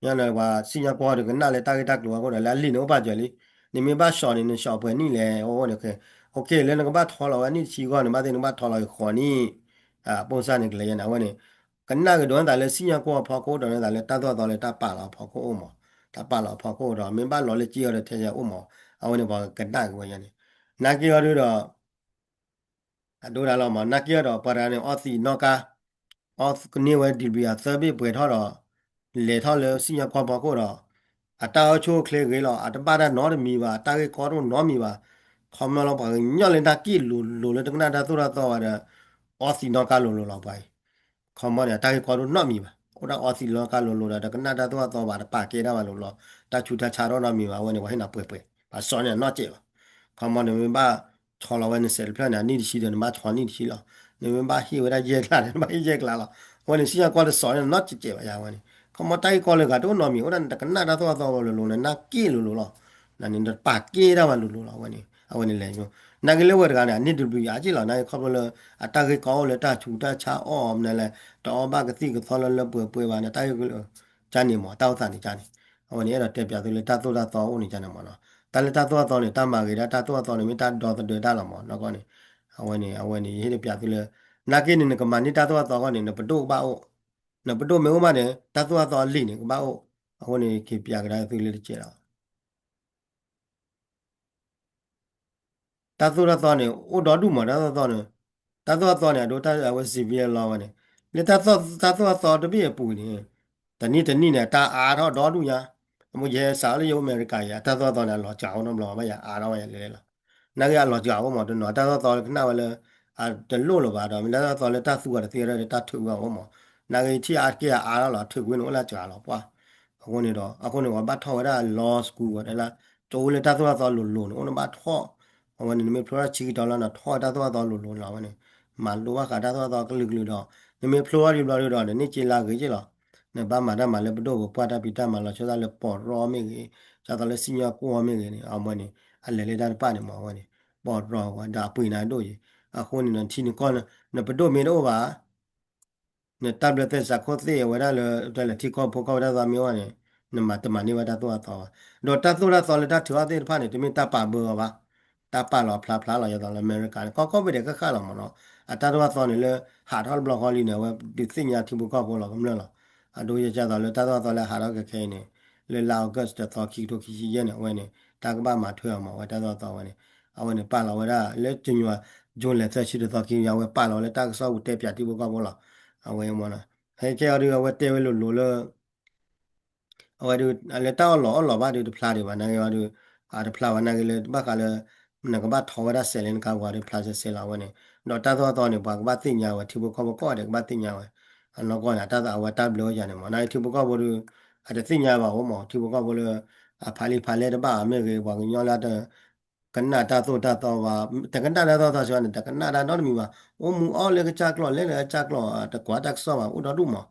ညါန့ၣ်ပှၤစံၣ်ညီၣ်ကွီၢ်ဒီးကနၣ်လၢတၢ်ဂ့ၢ်တၢ်ကျိၤအဃိဒီး လၢအလံာ်န့ၣ်အိၣ်ပာ်စၢၤလံ, နမ့ၢ်ဘၣ် short န့ၣ် န short ပှဲၤနံၣ်လဲၣ် အိၣ်အိၣ်န့ၣ် okay လၢနကဘၣ်ထီလီၤဝဲနံၣ်တဆံအဂီၢ်န့ၣ် ဘၣ်သ့ၣ်နကဘၣ်ထီလီၤဃိးနံၣ် ပိၢ်စၢ်န့ၣ်ကလဲၤယါန့ၣ် အဝဲန့ၣ် ကနၣ်ကဒီးနသးလၢစံၣ်ညီၣ်ကွီၢ်အဖီခိၣ်ဒီးနသးလၢတၢ်သိၣ်တၢ်သီလၢတၢ်ပာ်လီၤအဖီခိၣ်အိၣ်မး, တၢ်ပာ်လီၤအဖီခိၣ်ဒီး မ့ၢ်ဘၣ်လီၤလၢက့အီၤဒီးထဲယၤအိၣ်မး, အဝဲန့ၣ်ပှၤကနၣ်က့ၤဝဲယါန့ၣ်, နာ်က့အီၤဒုဒီး အဒိဒၣ်လီၤမး နာ်က့အီၤဒီးပှၤတဂၤန့ၣ် အီသံးနီၣ်ကါ, အီကန့ၢ်ဝဲ degree အသၢဘ့ၣ်ပှဲၤထီၣ်ဒီး လဲၤထီၣ်လၢစံၣ်ညီၣ်ကွီၢ်ဖီခိၣ်ဒီး အတၢ်အိၣ်ဆူၣ်အိၣ်ချ့ဂ့ၤလီၤ, အတဘၣ်တၢ်နီတမံၤဘၣ်, အတၢ်ဂ့ၢ်ကီတအိၣ်နီတမံၤဘၣ်, ခီမီလီၤပှၤကညီလၢတၢ်က့ၣ်လိၤလိၤလၢတကနၣ်တၢ်သိၣ်တၢ်သီဘၣ်ဒီး အီသံးနီၣ်ကါလိၤလိၤလီၤပှၤအံၤ ခီမီန့ၣ် အတၢ်ဂ့ၢ်ကီတအိၣ်နီတမံၤဘၣ်, အိၣ်ဒၣ်အီသံးနီၣ်ကါလိၤလိၤဒီး တကနၣ်တၢ်သိၣ်တၢ်သီဘၣ် တပာ်ကဲတၢ်ဘၣ်လိၤလိၤ, တၢ်ဆူးတၢ်ဆါတအိၣ်နီတမံၤဘၣ်, အဝဲန့ၣ် ပှၤဟ့ၣ်နၤပှဲၤပှဲၤ ပှၤစီန့ၣ်နီၢ်စဲးလီၤ, ခီမီနမ့ၢ်ဘၣ်ဆီလီၤဝဲနစဲးတဖျၢၣ်န့ၣ် အနံၣ်တဆံဒီး နဘၣ်ဆီနံၣ်တဆံလီၤ, နမ့ၢ်ဘၣ်ဟ့ၣ်ဝဲဒၣ်ယဲၢ်ကျါဒီး နဘၣ်ဟ့ၣ်ယဲၢ်ကျါလီၤ, အဝဲန့ၣ် စံၣ်ညီၣ်ကွီၢ်တစီန့ၣ်နီၢ်စဲးစဲးဘၣ်ယါဝဲန့ၣ်, ခီမီတၢ်ဂ့ၢ်ကီလၢဂၤတအိၣ်နီတမံၤ အိၣ်ဒၣ်နတကနၣ်တၢ်သိၣ်တၢ်သီဘၣ်လိၤလိၤ နနၢ်က့ၣ်လိၤလိၤလီၤ, နန့ၣ်နတပာ်ကဲတၢ်ဘၣ်လိၤလိၤလီၤ, အဝဲန့ၣ် အဝဲန့ၣ်လဲၤ နာ်က့လၢဝဲတဂၤန့ၣ် အန့ၢ် degree အါက့ၢ်လီၤ, နာ်က့ခီဖျိလၢ အတၢ်ဂ့ၢ်ကီအိၣ်လၢတၢ်ဆူးတၢ်ဆါအီၣ်အီၤမနုၤလဲၣ်, တအီဘၣ်ကသံၣ်ကသီလၢလၢပှဲၤပှဲၤဘၣ်န့ၣ် တၢ်ဂ့ၢ်ကီလၢ ကန့ၣ်မး တၢ်အိၣ်သးန့ၣ်ကန့ၣ်, အဝဲန့ၣ် အဲၣ်ဒိးတဲပၠးသုလၢတၢ်သိၣ်တၢ်သီအိၣ်န့ၣ်ကန့ၣ်မးနီၤ, တၢ်လၢတၢ်သိၣ်တၢ်သီန့ၣ် တၢ်မၤဂ့ၤဒၣ်တၢ်သိၣ်တၢ်သီန့ၣ် မ့ၢ်တၢ်ဒီသဒၢတၢ်လီၤမးနီၤကီန့ၣ်, အဝဲန့ၣ် အဝဲန့ၣ် ယဟ့ၣ်ဒိးပၠးသုလၢ နာ်က့န့ၣ် နကမၤန့ၢ်တၢ်သိၣ်တၢ်သီအဂီၢ်န့ၣ် နပဒိၣ်ကဘၣ်အိၣ်, နပဒိၣ်မ့ၢ်အိၣ်မးန့ၣ် တၢ်သိၣ်တၢ်သီအလံာ်န့ၣ် ကဘၣ်အိၣ်, အဃိန့ၣ် က့ၤပၠးကဒါသုလၢတကဲးလီၤ. တၢ်သိၣ်တၢ်သီန့ၣ် အိၣ်ဒီဒူၣ်မး တၢ်သိၣ်တၢ်သီန့ၣ်, တၢ်သိၣ်တၢ်သီန့ၣ် အဒိတၢ်အဝဲ civil law ဝဲန့ၣ်, လၢတၢ်သိၣ်တၢ်သီတဘ့ၣ်အပူၤန့ၣ်, တနံၣ်တနံၣ်န့ၣ် တၢ်အါထီၣ်ဒီဒူၣ်ညါ, အမိၢ်ယဟဲစးလၢယအိၣ်အမဲရကၤယါ တၢ်သိၣ်တၢ်သီန့ၣ် အလီၤစှၤအိၣ်နီတဘျီဘၣ်ယါ အါထီၣ်ဝဲယါလဲၤလဲၤလီၤ, နာ်က့အလီၤစှၤအိၣ်မး တနီၤတၢ်သိၣ်တၢ်သီလၢကနၣ်ဝဲလၢ အတလိၣ်လၢၤဘၣ်ဒီး မ့ၢ်တၢ်သိၣ်တၢ်သီလၢတၢ်သူအီၤတသ့ဒီး တၢ်ထုးဝဲအအိၣ်မး, နာ်က့ထံၣ်အါတက့ၢ်အအါထီၣ်လီၤ ထုးကွံာ်န့ၣ်အိၣ်လၢစှၤလီၤပှၢ်, အဃိန့ၣ်ဒီး အဃိန့ၣ် ပှၤဘၣ်ထီၣ်ဝဲဒၣ် law school ဝဲဒၣ်လၢ ကအိၣ်လၢတၢ်သိၣ်တၢ်သီလိၤလိၤန့ၣ် အိၣ်နဘၣ်ထီၣ်, အဝဲန့ၣ် နမ့ၢ်ဖျိထီၣ်ဆံကတီၤလီၤ နထီၣ်တၢ်သိၣ်တၢ်သီလိၤလိၤန့ၣ်လီၤ အဝဲန့ၣ်, မၤလိဘၣ်ဃးတၢ်သိၣ်တၢ်သီကလုာ်ကလုာ်ဒီး နမ့ၢ်ဖျိထီၣ်ဒံးဘျီဒုဒီး နန့ၢ်က့လါဂ့ၤက့လီၤ, နဘၣ်မၤတၢ်မၤလၢပဒိၣ်ပပှၢ်တၢ်ဖံးတၢ်မၤလီၤဆီဒၣ်လၢပီၢ်ရီမ့ၢ်ဂ့ၤ, ဒ်သိးလၢစံၣ်ညီၣ်ကွီၢ်မ့ၢ်ဂ့ၤန့ၣ် အဝဲန့ၣ် အလဲၤလၢတၢ်တဖၣ်န့ၣ်မး အဝဲန့ၣ် ပီၢ်ရီဝဲဒီးအပှ့ၤနၤဒိၣ်ယံၤ, အဃိန့ၣ်ဒီး ထံနကီၢ် နပဒိၣ်မ့ၢ်တအိၣ်ဘၣ် နတၢ်ဘျၢသဲစးခိၣ်သ့ၣ်ဝဲဒၣ်လၢ တၢ်လဲၤထံကီၢ်ဖိကီၢ်ဖိတၢ်သီမ့ၢ်အိၣ်န့ၣ် နမၤတမၤန့ၢ်ဝဲတၢ်သိၣ်တၢ်သီဘၣ်, ဒီးတၢ်သိၣ်တၢ်သီလၢတၢ်ထုးအီၣ်သ့ၣ်တဖၣ်န့ၣ် တမ့ၢ်တၢ်ပာ်ဘၢအီၤဘၣ်, တၢ်ပာ်လီၤဖျါဖျါလီၤ ဒ်သိးလၢအမဲရကၤန့ၣ် ကီၢ်ကီၢ်ပူၤဒဲးဃၣ်ဃၣ်လီၤမးနီၤ, အတၢ်သိၣ်တၢ်သီန့ၣ်လၢ ဟးထီၣ်တဘျီဃီလံန့ၣ် အဝဲဒုးသ့ၣ်ညါထံဖိကီၢ်ဖိလီၤကမျၢၢ်လီၤ, အဒိယကၢ်သိးလၢတၢ်သိၣ်တၢ်သီလၢဟးထီၣ်ခဲခဲအံၤန့ၣ် လၢလါ August တသီခံကထိခံဆံယဲၢ်န့ၣ် အဝဲန့ၣ် တၢ်ကဘၣ်မၤထွဲအီၤမး အဝဲတၢ်သိၣ်တၢ်သီဝဲန့ၣ်, အဝဲန့ၣ်ပာ်လီၤဝဲဒၣ်လၢ January လဲၤသၢဆံတသီခံကယၤ အဝဲပာ်လီၤဝဲလၢတၢ်ကစီၣ်ပူၤတဲပၠးထံဖိကီၢ်ဖိလီၤ, အဝဲမ့ၢ်နီၤ, ဟဲကဲအီၤဒုး အဝဲတဲဝဲလိၤလိၤလၢ အဝဲဒုး လၢတၢ်အီၣ်လီၤအီၣ်လီၤဘၣ်ဒုးတဖျါဒံးဘၣ် နာ်က့အီၤဒုး အတဖျါဘၣ်နာ်က့လၢ ဘၣ်ဃးလၢ နကဘၣ်ထီဝဲဒၣ်စဲးလၢနကါပှၤဒုးဖျါစဲးစဲးလီၤ အဝဲန့ၣ်, ဒီးတၢ်သိၣ်တၢ်သီန့ၣ် ပှၤကဘၣ်သ့ၣ်ညါဝဲ ထံဖိကီၢ်ဖိကိးဂၤဒဲးကဘၣ်သ့ၣ်ညါဝဲ, အနီၢ်ကီၢ်န့ၣ် အတၢ်သးအဝဲတၢ်ဘျၢဝဲယၤန့ၣ်မး နာ်က့ထံဖိကီၢ်ဖိဒုး အတသ့ၣ်ညါဘၣ်အိၣ်မး ထံဖိကီၢ်ဖိလၢ အဖးလံာ်ဖးလဲၢ်တဘၣ်အီၤမ့ၢ်ဂ့ၤ ပှၤကညီလၢတ ကနၣ်တၢ်သိၣ်တၢ်သီဘၣ်, တကနၣ်တၢ်သိၣ်တၢ်သီစ့ၢ်ကီးန့ၣ် တကနၣ်တၢ်နီတမံၤဘၣ်, အိၣ်မူအီၣ်လၢကစၢ်ကျိာ် လဲၤလၢကစၢ်ကျိာ် တကွၢ်တၢ်ကစီၣ်ဘၣ် အိၣ်ဒီဒူၣ်မး,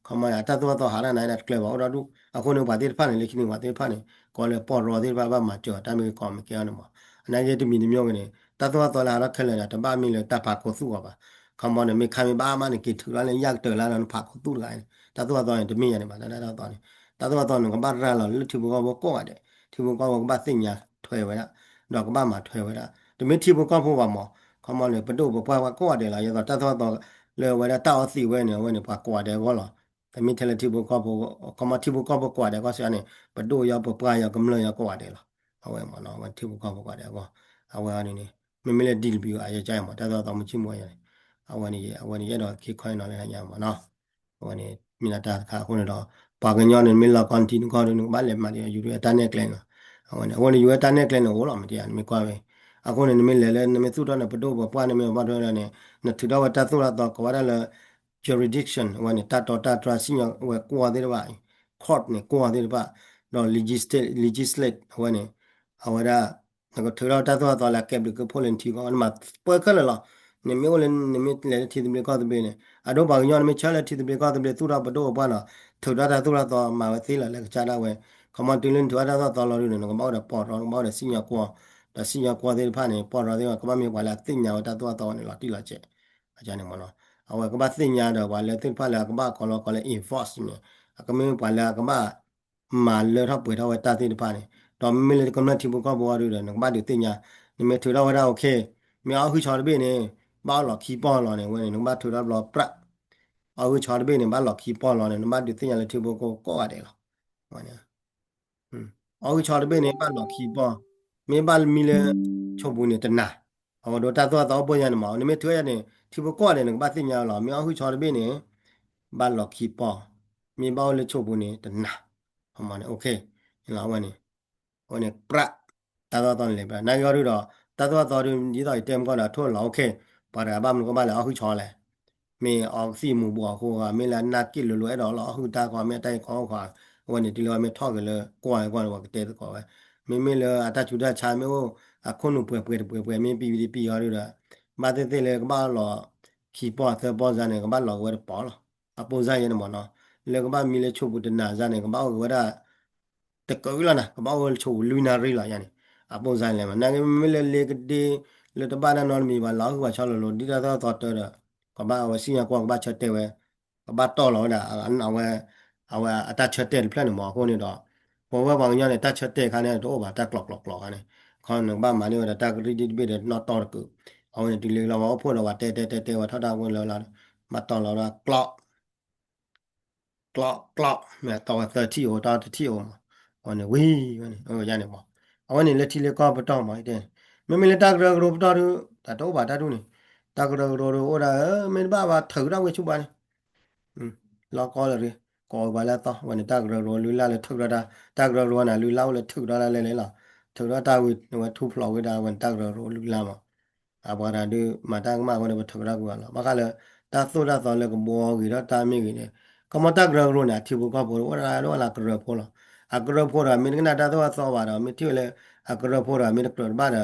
ခီမီ တၢ်သိၣ်တၢ်သီဟးတၢ်နၤတကျၢၤဘၣ် အိၣ်ဒီဒူၣ်, အဃိန့ၣ် ပှၤသ့ၣ်တဖၣ်န့ၣ် လၢခံန့ၣ် ပှၤသ့ၣ်တဖၣ်န့ၣ် ကိးလၢပီၢ်ရီသ့ၣ်တဖၣ်ဘၣ်မၤစၢၤအီၤ တၢ်မ့ၢ်ကီးမ့ၢ်ကဲအီၤန့ၣ်မး, အနာ်က့တမံၤတမံၤဂ့ၤန့ၣ် တၢ်သိၣ်တၢ်သီလၢဟးထီၣ်ခဲလၢာ်န့ၣ် တဘၣ်မ့ၢ်လၢတၢ်ဖးခိၣ်သူၣ်အီၤဘၣ်, ခီမီန့ၣ် မ့ၢ်ခါမ့ၢ်ဘၣ်မးန့ၣ် က့ၤထုးလီၤလၢယၢ်ကတၢၢ်လၢနဖးခိၣ်သူၣ်တဂၤန့ၣ် တၢ်သိၣ်တၢ်သီန့ၣ် တမ့ၢ်ယၤန့ၣ်ဘၣ် တၢ်သိၣ်တၢ်သီန့ၣ် တၢ်သိၣ်တၢ်သီန့ၣ် ကဘၣ်ရၤလီၤလၢထံဖိကီၢ်ဖိကိးဂၤဒဲး, ထံဖိကီၢ်ဖိကဘၣ်သ့ၣ်ညါထွဲဝဲဒၣ်, ဒီးကဘၣ်မၤထွဲဝဲဒၣ်, တမ့ၢ်ထံဖိကီၢ်ဖိဘၣ်မး, ခီမီန့ၣ် ပဒိၣ်ပပှၢ်ပှၤကိးဂၤဒဲးလီၤ, ယသိးတၢ်သိၣ်တၢ်သီလၢဝဲဒၣ်တၢ်အီသံးဝဲန့ၣ် အဝဲန့ၣ် ပှၤကိးဂၤဒဲးအဂီၢ်လီၤ, တမ့ၢ်ထဲလၢထံဖိကီၢ်ဖိ, ခီမီထံဖိကီၢ်ဖိကိးဂၤဒဲးအဂီၢ်စ့ၢ်ကီးန့ၣ် ပဒိၣ်ယီၤပပှၢ်ယီၤကမျၢၢ်ယီၤကိးဂၤဒဲးလီၤ, အဝဲမးနီၤ အဝဲထံဖိကီၢ်ဖိကိးဂၤဒဲးအဂီၢ်, အဝဲန့ၣ်န့ၣ် မ့မ့ၢ်လၢ DW အယကါမး တၢ်သိၣ်တၢ်သီမုၢ်ဆ့ၣ်မုၢ်ဝါယၤန့ၣ်, အဝဲန့ၣ် အဝဲန့ၣ်ယအဲၣ်ဒိးက့ၤခီအံၤနီၤလၢညါမ့ၢ်နီၤ. အဝဲန့ၣ် မ့ၢ်ဒၣ်တၢ်တခါအဃိန့ၣ်ဒီး ပှၤကညီန့ၣ် မ့ၢ်လီၤကီနထံနကီၢ်ဒီး နကဘၣ်လဲၤမၤဒ် ယူၤဒုးအတၢ်နဲၣ်ကျဲန့ၣ်လီၤ. အဝဲန့ၣ် အဃိန့ၣ် ယူၤအတၢ်နဲၣ်ကျဲန့ၣ်အိၣ်လီၤ မ့ၢ်တယၤ နမ့ၢ်ကွၢ်ဝဲ အဃိန့ၣ် နမ့ၢ်လဲၤလၢ နမ့ၢ်သူၣ်ထီၣ်နပဒိၣ်ပပှၢ် နမ့ၢ်ဘၣ်ထွဲလၢန့ၣ် နထုးထီၣ်ဝဲတၢ်သိၣ်တၢ်သီကိးဝဲဒၣ်လၢ jurisdiction အဝဲန့ၣ် တၢ်တီတၢ်တြၢ်စံၣ်ညီၣ်ဝဲကွီၢ်သ့ၣ်တဖၣ် court န့ၣ် ကွီၢ်သ့ၣ်တဖၣ် ဒီး legislate အဝဲန့ၣ် အဝဲဒၣ် နကထုးထီၣ်တၢ်သိၣ်တၢ်သီလၢအကဲဘျုးကဲဖှိၣ်လၢနထံကီၢ် နမၤပၢခဲလၢာ်လီၤ. နမ့ၢ်အိၣ်လၢ နမ့ၢ်လဲၤလၢထံသဘျ့ကီၢ်သဘျ့န့ၣ် အဒိပှၤကညီ နမ့ၢ်ဆၢလၢထံသဘျ့ကီၢ်သဘျ့ သူၣ်ထီၣ်ပဒိၣ်ပပှၢ်ဒီး ထုးထီၣ်တၢ်သိၣ်တၢ်သီမၤဝဲသ့လီၤ လၢကစၢ်ဒၣ်ဝဲ ခီမီတုၤလၢနထုးထီၣ်တၢ်သိၣ်တၢ်သီလီၤဒုးန့ၣ် နကဘၣ်အိၣ်ဒီးပီၢ်ရီ နကဘၣ်အိၣ်ဒီးစံၣ်ညီၣ်ကွီၢ် ဒီးစံၣ်ညီၣ်ကွီၢ်သ့ၣ်တဖၣ်န့ၣ် ပီၢ်ရီသ့ၣ်တဖၣ် ကဘၣ်မ့ၢ်ပှၤလၢအသ့ၣ်ညါဝဲတၢ်သိၣ်တၢ်သီန့ၣ် လီၤတံၢ်လီၤဆဲး အန့ၣ်မ့ၢ်နီၤ. အဝဲကဘၣ်သ့ၣ်ညါဒီးပှၤလၢသ့ၣ်တဖၣ်လၢအကဘၣ်ကီလီၤကီလၢ enforce န့ၣ် အကမ့ၢ်ပှၤလၢအကဘၣ် မၤလၢထီၣ်ပှဲၤထီၣ်ဝဲတၢ်သ့ၣ်တဖၣ်န့ၣ် ဒီးမ့မ့ၢ်လၢကမျၢၢ်ထံဖိကီၢ်ဖိအီၤဒုးဒီး နကဘၣ်ဒုးသ့ၣ်ညါ နမ့ၢ်ထုးထီၣ်ဝဲဒၣ် okay မ့ၢ်အီၣ်ဟုၣ်ဆီတဘ့ၣ်န့ၣ် ဘၣ်အီၣ်လီၤခံပီၢ်လီၤန့ၣ် ဝဲန့ၣ် နကဘၣ်ထုးထီၣ်ဘျီပြး အီၣ်ဟုၣ်ဆီတဘ့ၣ်န့ၣ် ဘၣ်လီၤခံပီၢ်လီၤန့ၣ် နဘၣ်ဒုးသ့ၣ်ညါလၢထံဖိကီၢ်ဖိကိးဂၤဒဲးလီၤ. အီၣ်ဟုၣ်ဆီတဘ့ၣ်န့ၣ် ဘၣ်လီၤခံပီၢ်, မ့ၢ်ဘၣ်မံလၢဆိပူၤန့ၣ်တနၤ, အဝဲဒီးတၢ်သိၣ်တၢ်သီအိၣ်ပိၢ်ညါန့ၣ်မး နမ့ၢ်ထုးဝဲန့ၣ် ထံဖိကီၢ်ဖိန့ၣ် နကဘၣ်သ့ၣ်ညါလီၤ. မ့ၢ်အီၣ်ဟုၣ်ဆီတဘ့ၣ်န့ၣ် ဘၣ်လီၤခံပီၢ်, မ့ၢ်ဘၣ်အိၣ်လၢဆိပူၤန့ၣ်တနၤ, အမ့ၢ်န့ၣ် okay အဝဲန့ၣ် အဝဲန့ၣ်ပြး တၢ်သိၣ်တၢ်သီန့ၣ်လဲၤပြး နာ်က့အီၤဒုးဒီး တၢ်သိၣ်တၢ်သီဒုး ဒ်သိးယတဲမ့ၢ်ကီၢ်ဒီး ထိၣ်လီၤ okay ပှၤတဂၤဘၣ်မနုၤကဘၣ်လဲၤအီၣ်ဟုၣ်ဆီလဲၣ်. မ့ၢ်အီကသံၣ်မူၤဘှီးအဃိဂၤ မ့ၢ်လၢအနၢ်က့ၣ်လိၤလိၤ အဲၣ်ဒိးလီၤအီၣ်ဟုၣ်တၢ်ခီ မ့ၢ်အတၢ်အံၤခီအိၣ်ခီ အဝဲန့ၣ် တုၤလၢအမ့ၢ်ထီၣ်က့ၤလၢကွၢ်ကွၢ်န့ၣ် ပှၤကတဲသကိးဝဲ, မ့မ့ၢ်လၢအတၢ်ဆူးတၢ်ဆါမ့ၢ်အိၣ် အခိၣ်နူာ်ပှဲၤပှဲၤတပှဲၤပှဲၤ မ့ၢ်ပံဝံၤတပံဝံၤအီၤဒုးဒီး ဘၣ်သ့ၣ်သ့ၣ်လၢကဘၣ်လီၤခံပီၢ်သၢပီၢ်စါန့ၣ် ကဘၣ်လီၤက့ၤဝဲတပီၢ်လီၤ. အပိၢ်စါယဲန့ၣ်မ့ၢ်နီၤ, လၢကဘၣ်မံလၢဆိပူၤတနၤစါန့ၣ် ကဘၣ်အိၣ်က့ၤဝဲဒၣ် တကၢလီၤနၤ ကဘၣ်အိၣ်ဆိပူၤလွံၢ်နၣ်ရံၣ်လီၤယါန့ၣ်, အပိၢ်စါလဲၣ်မး နာ်က့မ့မ့ၢ်လၢလ့ကဒ့ လၢတဘၣ်တၢ်နီတမံၤဘၣ် လီၤအီၣ်ဟုၣ်ပှၤဆီလိၤလိၤ ဒ်တၢ်သိၣ်တၢ်သီတၢ်ဒီး ကဘၣ်အဝဲစံၣ်ညီၣ်ကွီၢ် ကဘၣ်ဆၢတဲာ်ဝဲ ကဘၣ်တီၢ်လီၤဝဲဒၣ် အဝဲ အဝဲအတၢ်ဆၢတဲာ်တဖျၢၣ်န့ၣ်မး အဃိန့ၣ်ဒီး ပဝဲပှၤကညီန့ၣ် တၢ်ဆၢတဲာ်ခါန့ၣ် တအိၣ်ဘၣ်တၢ်ကျိးကျိးကျိးခါန့ၣ်, ခီနကဘၣ်မၤန့ၢ်ဝဲဒီးတၢ်ကရံၣ်ဒ်တဘ့ၣ်ဒီးနီၣ်တီၢ်တကုာ်, အဝဲန့ၣ်တုၤလၢလီၤဝဲအိၣ်ဖှိၣ်ဒီးပှၤတဲတဲတဲတဲဝဲထီၣ်တၢ်ဝဲလၢလီၤ, ဘၣ်တီၢ်လီၤဝဲဒၣ်ကျိး ကျိးကျိး မ့ၢ်တီၢ်ဝဲသၢထံၣ်အိၣ် တီၢ်တထံၣ်အိၣ်မး, အဝဲန့ၣ်ဝံၤဝဲန့ၣ် ယါန့ၣ်မး, အဝဲန့ၣ်လၢထံလၢကီၢ်ပတီၢ်မး တဲ, မ့မ့ၢ်လၢတၢ်ကရၢကရိပတီၢ်ဒုး တၢ်တအိၣ်ဘၣ်တၢ်ဒူၣ်န့ၣ်, တၢ်ကရၢကရိဒုးအိၣ်ဒၣ်ဧၢ မ့ၢ်တဘၣ်ဘၣ်ထုးထီၣ်ဝဲဆူၣ်ဘၣ်န့ၣ် လီၤကီလၢာ်ရ့ ကိးပှၤလၢအသီ အဝဲန့ၣ် တၢ်ကရၢကရိလုၢ်လၢ်လၢထုးထီၣ်တၢ် တၢ်ကရၢကရိန့ၣ် လုၢ်လၢ်အိၣ်လၢထုးထီၣ်တၢ်လဲၢ်လဲၢ်လီၤ, ထုးထီၣ်တၢ်ဝံၤ အဝဲထူၣ်ဖျိးဝဲဒၣ် အဝဲန့ၣ် တၢ်ကရၢကရိလုၢ်လၢ်မး, အပှၤတၢ်ဒုးမၤတၢ်ကမၣ်အဃိန့ၣ် ပထုးထီၣ်ကွံာ်အီၤလီၤ, ဘၣ်ဃးလၢ တၢ်သိၣ်တၢ်သီလၢကဘှီဂ့ၤထီၣ်တၢ်မ့ၢ်ဂ့ၤန့ၣ်, ကမီတၢ်ကရၢကရိန့ၣ် အထံဖိကီၢ်ဖိအိၣ်ဒၣ်ဒိၣ်လၢကရၢဖိလီၤ, အကရၢဖိဒီး မ့ၢ်တကနၣ်တၢ်သိၣ်တၢ်သီဘၣ်ဒီး မ့ၢ်ထံၣ်ဝဲလၢ အကရၢဖိဒီး မ့ၢ်တကြၢးတဘၣ်ဒီး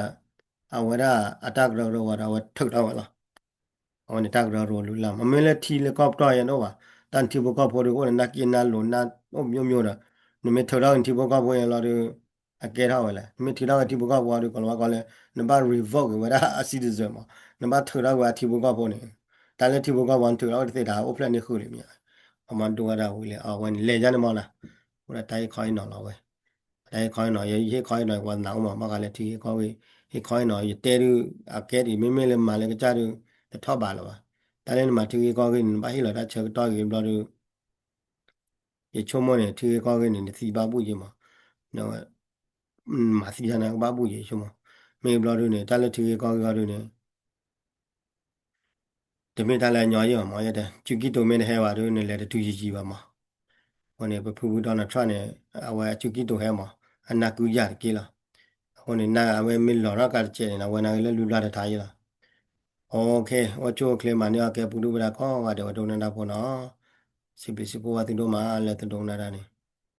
အဝဲဒၣ်အတၢ်ကရၢကရိဝဲဒီး အဝဲထုးထီၣ်ဝဲလီၤ အဝဲန့ၣ်တၢ်ကရၢကရိလုၢ်လၢ်မး, မ့မ့ၢ်လၢထံလၢကီၢ်ပတီၢ်ယဲန့ၣ်အိၣ်ဘၣ်, တၢ်နထံဖိကီၢ်ဖိဒုးအိၣ်န့ၣ် နၢ်က့ၣ်နၢ်လိၤနၢ်အိၣ်မျိုးမျိုးဒီး, နမ့ၢ်ထုးထီၣ်က့ၤနထံဖိကီၢ်ဖိယဲလီၤဒီး, အကဲထီၣ်ဝဲလဲၣ်, နမ့ၢ်ထုးထီၣ်က့ၤထံဖိကီၢ်ဖိဒုး ကိးလီၤဝဲကီလၢ နဘၣ် revoke က့ၤဝဲဒၣ်အ citizen မး, နဘၣ်ထုးထီၣ်က့ၤအထံဖိကီၢ်ဖိန့ၣ်, တၢ်လၢထံဖိကီၢ်ဖိနထုးထီၣ်ဝဲတသ့တဟါအိၣ်ဖျဲၣ်န့ၢ်ဃုာ်လံမ့ၢ်, အမၤဒိဝဲဒၣ်ဝံၤလဲၣ် အဝဲန့ၣ်လဲၤယါန့ၣ်မးနၤ, အိၣ်ဒၣ်တၢ်ဟ့ၣ်ခီဟ့ၣ်နီၤလီၤဝဲ တၢ်ဟ့ၣ်ခီဟ့ၣ်နီၤ ယဟ့ၣ်ခီဟ့ၣ်နီၤ ပှၤသနာ်က့မး ဘၣ်ဃးလၢထံဟ့ၣ်ခီဝဲ ဟ့ၣ်ခီဟ့ၣ်နီၤ ယတဲဒုး အကဲဒ်အံၤ မ့မ့ၢ်လၢမၤလၢကစၢ်ဒုး တထီၣ်ဘးလၢၤဘၣ်. တၢ်လၢနမၤထံဂ့ၢ်ကီၢ်ဂ့ၢ်န့ၣ် နဘၣ်ဟ့ၣ်လီၤတၢ်ဆၢကတီၢ်ဂ့ၤဘျီဒုး ယဆိကမိၣ်န့ၣ် ထံဂ့ၢ်ကီၢ်ဂ့ၢ်န့ၣ် နသံဘၣ်ဘူၣ်ယဲမး, နမၤသံတၢ်န့ၣ်ကဘၣ်ဘူၣ်ယဲဆိကမိၣ်, မ့ၢ်ဘျီဒုးန့ၣ် တၢ်လၢထံဂ့ၢ်ကီၢ်ဂ့ၢ်အီၤဒုးန့ၣ် တမ့ၢ်တၢ်လၢအညီယဲၢ်ဘၣ်မး ယတဲ စုကံၢ်တိၤမ့ၢ်တဟဲဘၣ်ဒီး နလဲၤတတုၤယံာ်ယံာ်ဘၣ်မး. အဃိန့ၣ် ပဖုဖု Donald Trump န့ၣ် အဝဲအစုကံၢ်တိၤဟဲမး အနၢ်ကုယၢ်တက့ၢ်လီၤ. အဃိန့ၣ် အဝဲမ့ၢ်လီၤထီၣ်ကးတစဲးန့ၣ် အဝဲနာ်က့လၢလုၢ်ဘျၢ်တထါယဲၢ်လီၤ. အိၣ်ခ့ အိၣ်ဆူၣ်အိၣ်ချ့မၤန့ၢ်အီၣ်ကဲပူၤဒုၣ်ပဒါကိးဂၤဒဲးဝဲဒိကနၣ်တၢ်ဖိနီၤ. စံးဘျုးစံးဖှိၣ်ဘၣ်သုဒိၣ်မးလၢသုဒိကနၣ်တၢ်န့ၣ်